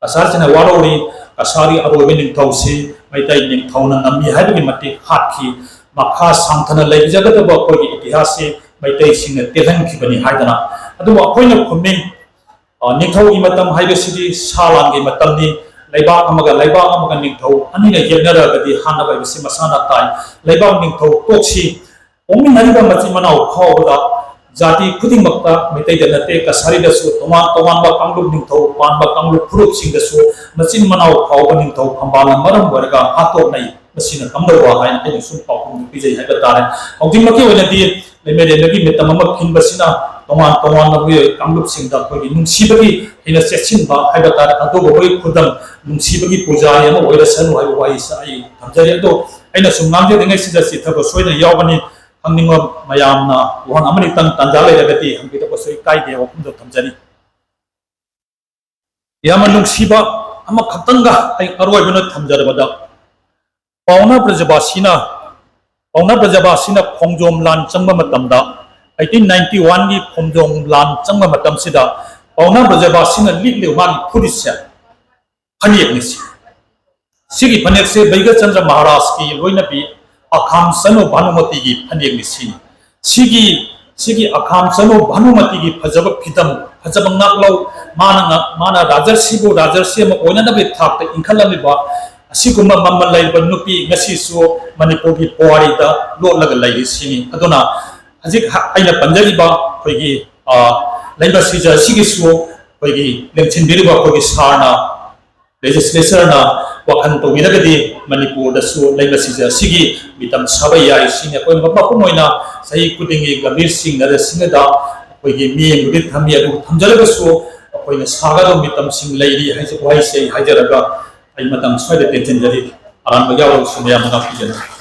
ꯀꯁꯥꯔꯤꯁꯤꯡꯅ ꯋꯥꯔꯧꯔꯤ꯫ ꯀꯁꯥꯔꯤ ꯑꯔꯣꯏꯕ ꯅꯤꯡꯊꯧꯁꯤ ꯃꯩꯇꯩ ꯅꯤꯡꯊꯧꯅ ꯉꯝꯃꯤ ꯍꯥꯏꯕꯒꯤ ꯃꯇꯤꯛ ꯍꯥꯠꯈꯤ꯫ ꯃꯈꯥ ꯁꯥꯡꯊꯅ ꯂꯩꯖꯒꯗꯕ ꯑꯩꯈꯣꯏꯒꯤ ꯏꯇꯤꯍꯥꯁꯁꯤ ꯃꯩꯇꯩꯁꯤꯡꯅ ꯇꯦꯜꯍꯟꯈꯤꯕꯅꯤ ꯍꯥꯏꯗꯅ꯫ ꯑꯗꯨꯕꯨ ꯑꯩꯈꯣꯏꯅ ꯈꯨꯝꯃꯤ, ꯑ, ꯅꯤꯡꯊꯧꯒꯤ ꯃꯇꯝ ꯍꯥꯏꯕꯁꯤꯗꯤ ꯁꯥ ꯂꯥꯟꯒꯤ ꯃꯇꯝꯅꯤ꯫ ꯂꯩꯕꯥꯛ ꯑꯃꯒ ꯂꯩꯕꯥꯛ ꯑꯃꯒ ꯅꯤꯡꯊꯧ ꯑꯅꯤꯅ ꯌꯦꯛꯅꯔꯒꯗꯤ ꯍꯥꯠꯅꯕ ꯍꯥꯏꯕꯁꯤ ꯃꯁꯥꯅ ꯇꯥꯏ꯫ ꯂꯩꯕꯥꯛ ꯅꯤꯡꯊꯧ ꯇꯣꯛꯁꯤ꯫ ꯄꯣꯛꯃꯤꯟꯅꯔꯤꯕ ꯃꯆꯤꯟ ꯃꯅꯥꯎ ꯐꯥꯎꯕꯗ ꯖꯥꯇꯤ ꯈꯨꯗꯤꯡꯃꯛꯇ, ꯃꯩꯇꯩꯗ ꯅꯠꯇꯦ, ꯀꯁꯥꯔꯤꯗꯁꯨ, ꯇꯣꯉꯥꯟ ꯇꯣꯉꯥꯟꯕ ꯀꯥꯡꯂꯨꯞ, ꯅꯤꯡꯊꯧ ꯄꯥꯟꯕ ꯀꯥꯡꯂꯨꯞ ꯐꯨꯔꯨꯞꯁꯤꯡꯗꯁꯨ ꯃꯆꯤꯟ ꯃꯅꯥꯎ ꯐꯥꯎꯕ ꯅꯤꯡꯊꯧ ꯐꯝꯕꯥꯜꯅ ꯃꯔꯝ ꯑꯣꯏꯔꯒ ꯍꯥꯠꯇꯣꯛꯅꯩ꯫ ꯃꯁꯤꯅ ꯀꯝꯗꯧꯕ ꯍꯥꯏꯅ ꯑꯩꯅ ꯁꯨꯝ ꯄꯥꯎꯈꯨꯝ ꯄꯤꯖꯩ ꯍꯥꯏꯕ ꯇꯥꯔꯦ꯫ ꯍꯧꯖꯤꯛꯃꯛꯀꯤ ꯑꯣꯏꯅꯗꯤ ꯂꯩꯃꯔꯦꯟꯕꯒꯤ ꯃꯤꯇꯝ ꯑꯃ ꯈꯤꯟꯕꯁꯤꯅ ꯇꯣꯉꯥꯟ ꯇꯣꯉꯥꯟꯕ ꯃꯤꯑꯣꯏ ꯀꯥꯡꯂꯨꯞꯁꯤꯡꯗ ꯑꯩꯈꯣꯏꯒꯤ ꯅꯨꯡꯁꯤꯕꯒꯤ ꯍꯦꯟꯅ ꯆꯦꯠꯁꯤꯟꯕ ꯍꯥꯏꯕ ꯇꯥꯔꯦ, ꯑꯗꯨꯒꯨꯝꯕꯒꯤ ꯈꯨꯗꯝ, ꯅꯨꯡꯁꯤꯕꯒꯤ ꯄꯨꯖꯥꯔꯤ ꯑꯃ ꯑꯣꯏꯔꯁꯅꯨ ꯍꯥꯏꯕ ꯋꯥꯍꯩꯁꯤ ꯑꯩ ꯊꯝꯖꯔꯤ꯫ ꯑꯗꯣ ꯑꯩꯅ ꯁꯨꯝ ꯉꯥꯡꯖꯔꯤꯉꯩꯁꯤꯗ ꯆꯤꯊꯕ ꯁꯣꯏꯗꯅ ꯌꯥꯎꯒꯅꯤ꯫ ꯍꯪꯅꯤꯡꯕ ꯃꯌꯥꯝꯅ ꯋꯥꯍꯪ ꯑꯃꯅꯤꯇꯪ ꯇꯥꯟꯖꯥ ꯂꯩꯔꯒꯗꯤ ꯍꯪꯕꯤꯔꯛꯄꯁꯨ ꯏꯀꯥꯏꯗꯦ꯫ ꯋꯥꯐꯝꯗꯣ ꯊꯝꯖꯔꯤ꯫ ꯌꯥꯝꯅ ꯅꯨꯡꯁꯤꯕ ꯑꯃꯈꯛꯇꯪꯒ ꯑꯩ ꯑꯔꯣꯏꯕꯅ ꯊꯝꯖꯔꯕꯗ, ꯄꯥꯎꯅꯥ ꯕ꯭ꯔꯖꯕꯥꯁꯤꯅ, ꯄꯥꯎꯅꯥ ꯕ꯭ꯔꯖꯕꯥꯁꯤꯅ ꯈꯣꯡꯖꯣꯝ ꯂꯥꯟ ꯆꯪꯕ ꯃꯇꯝꯗ, eighteen ninety one ꯒꯤ ꯈꯣꯡꯖꯣꯝ ꯂꯥꯟ ꯆꯪꯕ ꯃꯇꯝꯁꯤꯗ ꯄꯥꯎꯅꯥ ꯕ꯭ꯔꯖꯕꯥꯁꯤꯅ ꯂꯤꯠꯂꯤꯕ ꯃꯥꯒꯤ ꯐꯨꯔꯤꯠꯁꯦ ꯐꯅꯦꯛꯅꯤ ꯁꯤ꯫ ꯁꯤꯒꯤ ꯐꯅꯦꯛꯁꯦ ꯕꯩꯒꯆꯟꯗ꯭ꯔ ꯃꯍꯥꯔꯥꯖꯀꯤ ꯂꯣꯏꯅꯕꯤ ꯑꯈꯥꯝ ꯆꯅꯨ ꯚꯥꯅꯨꯃꯇꯤꯒꯤ ꯐꯅꯦꯛꯅꯤ ꯁꯤꯅꯤ꯫ ꯁꯤꯒꯤ, ꯁꯤꯒꯤ ꯑꯈꯥꯝ ꯆꯅꯨ ꯚꯥꯅꯨꯃꯇꯤꯒꯤ ꯐꯖꯕ ꯐꯤꯗꯝ, ꯐꯖꯕ ꯉꯥꯛꯂꯧ, ꯃꯥꯅ ꯉ-, ꯃꯥꯅ ꯔꯥꯖꯔꯁꯤꯕꯨ ꯔꯥꯖꯔꯁꯤ ꯑꯃ ꯑꯣꯏꯅꯅꯕꯒꯤ ꯊꯥꯛꯇ ꯏꯟꯈꯠꯂꯝꯂꯤꯕ ꯑꯁꯤꯒꯨꯝꯕ ꯃꯃꯜ ꯂꯩꯔꯕ ꯅꯨꯄꯤ ꯉꯁꯤꯁꯨ ꯃꯅꯤꯄꯨꯔꯒꯤ ꯄꯨꯋꯥꯔꯤꯗ ꯂꯣꯠꯂꯒ ꯂꯩꯔꯤ ꯁꯤꯅꯤ꯫ ꯑꯗꯨꯅ ꯍꯧꯖꯤꯛ ꯍ-, ꯑꯩꯅ ꯄꯟꯖꯔꯤꯕ ꯑꯩꯈꯣꯏꯒꯤ, ꯑ, ꯂꯩꯃ ꯁꯤꯖ ꯑꯁꯤꯒꯤꯁꯨ ꯑꯩꯈꯣꯏꯒꯤ ꯂꯦꯡꯁꯤꯟꯕꯤꯔꯤꯕ ꯑꯩꯈꯣꯏꯒꯤ ꯁꯥꯔꯅ, ꯂꯦꯖꯤꯁꯂꯦꯆꯔꯅ ꯋꯥꯈꯜ ꯇꯧꯕꯤꯔꯒꯗꯤ ꯃꯅꯤꯄꯨꯔꯗꯁꯨ ꯂꯩꯃ ꯁꯤꯖ ꯑꯁꯤꯒꯤ ꯃꯤꯇꯝ ꯁꯥꯕ ꯌꯥꯏ ꯁꯤꯅꯤ꯫ ꯑꯩꯈꯣꯏ ꯃꯄꯨꯝ ꯑꯣꯏꯅ ꯆꯍꯤ ꯈꯨꯗꯤꯡꯒꯤ ꯒꯝꯚꯤꯔ ꯁꯤꯡ ꯅꯔꯦꯁ ꯁꯤꯡꯍꯗ ꯑꯩꯈꯣꯏꯒꯤ ꯃꯤꯠꯌꯦꯡꯕꯨꯗꯤ ꯊꯝꯃꯤ, ꯑꯗꯨꯕꯨ ꯊꯝꯖꯔꯒꯁꯨ ꯑꯩꯈꯣꯏꯅ ꯁꯥꯒꯗꯕ ꯃꯤꯇꯝꯁꯤꯡ ꯂꯩꯔꯤ ꯍꯥꯏꯖ-, ꯋꯥꯍꯩꯁꯦ ꯑꯩ ꯍꯥꯏꯖꯔꯒ ꯑꯩ ꯃꯇꯝ ꯁ꯭ꯋꯥꯏꯗ ꯇꯦꯟꯁꯤꯟꯖꯔꯤ꯫ ꯑꯔꯥꯟꯕ ꯌꯥꯎꯔꯕꯁꯨ ꯃꯌꯥꯝꯅ ꯉꯥꯛꯄꯤꯒꯅꯤ꯫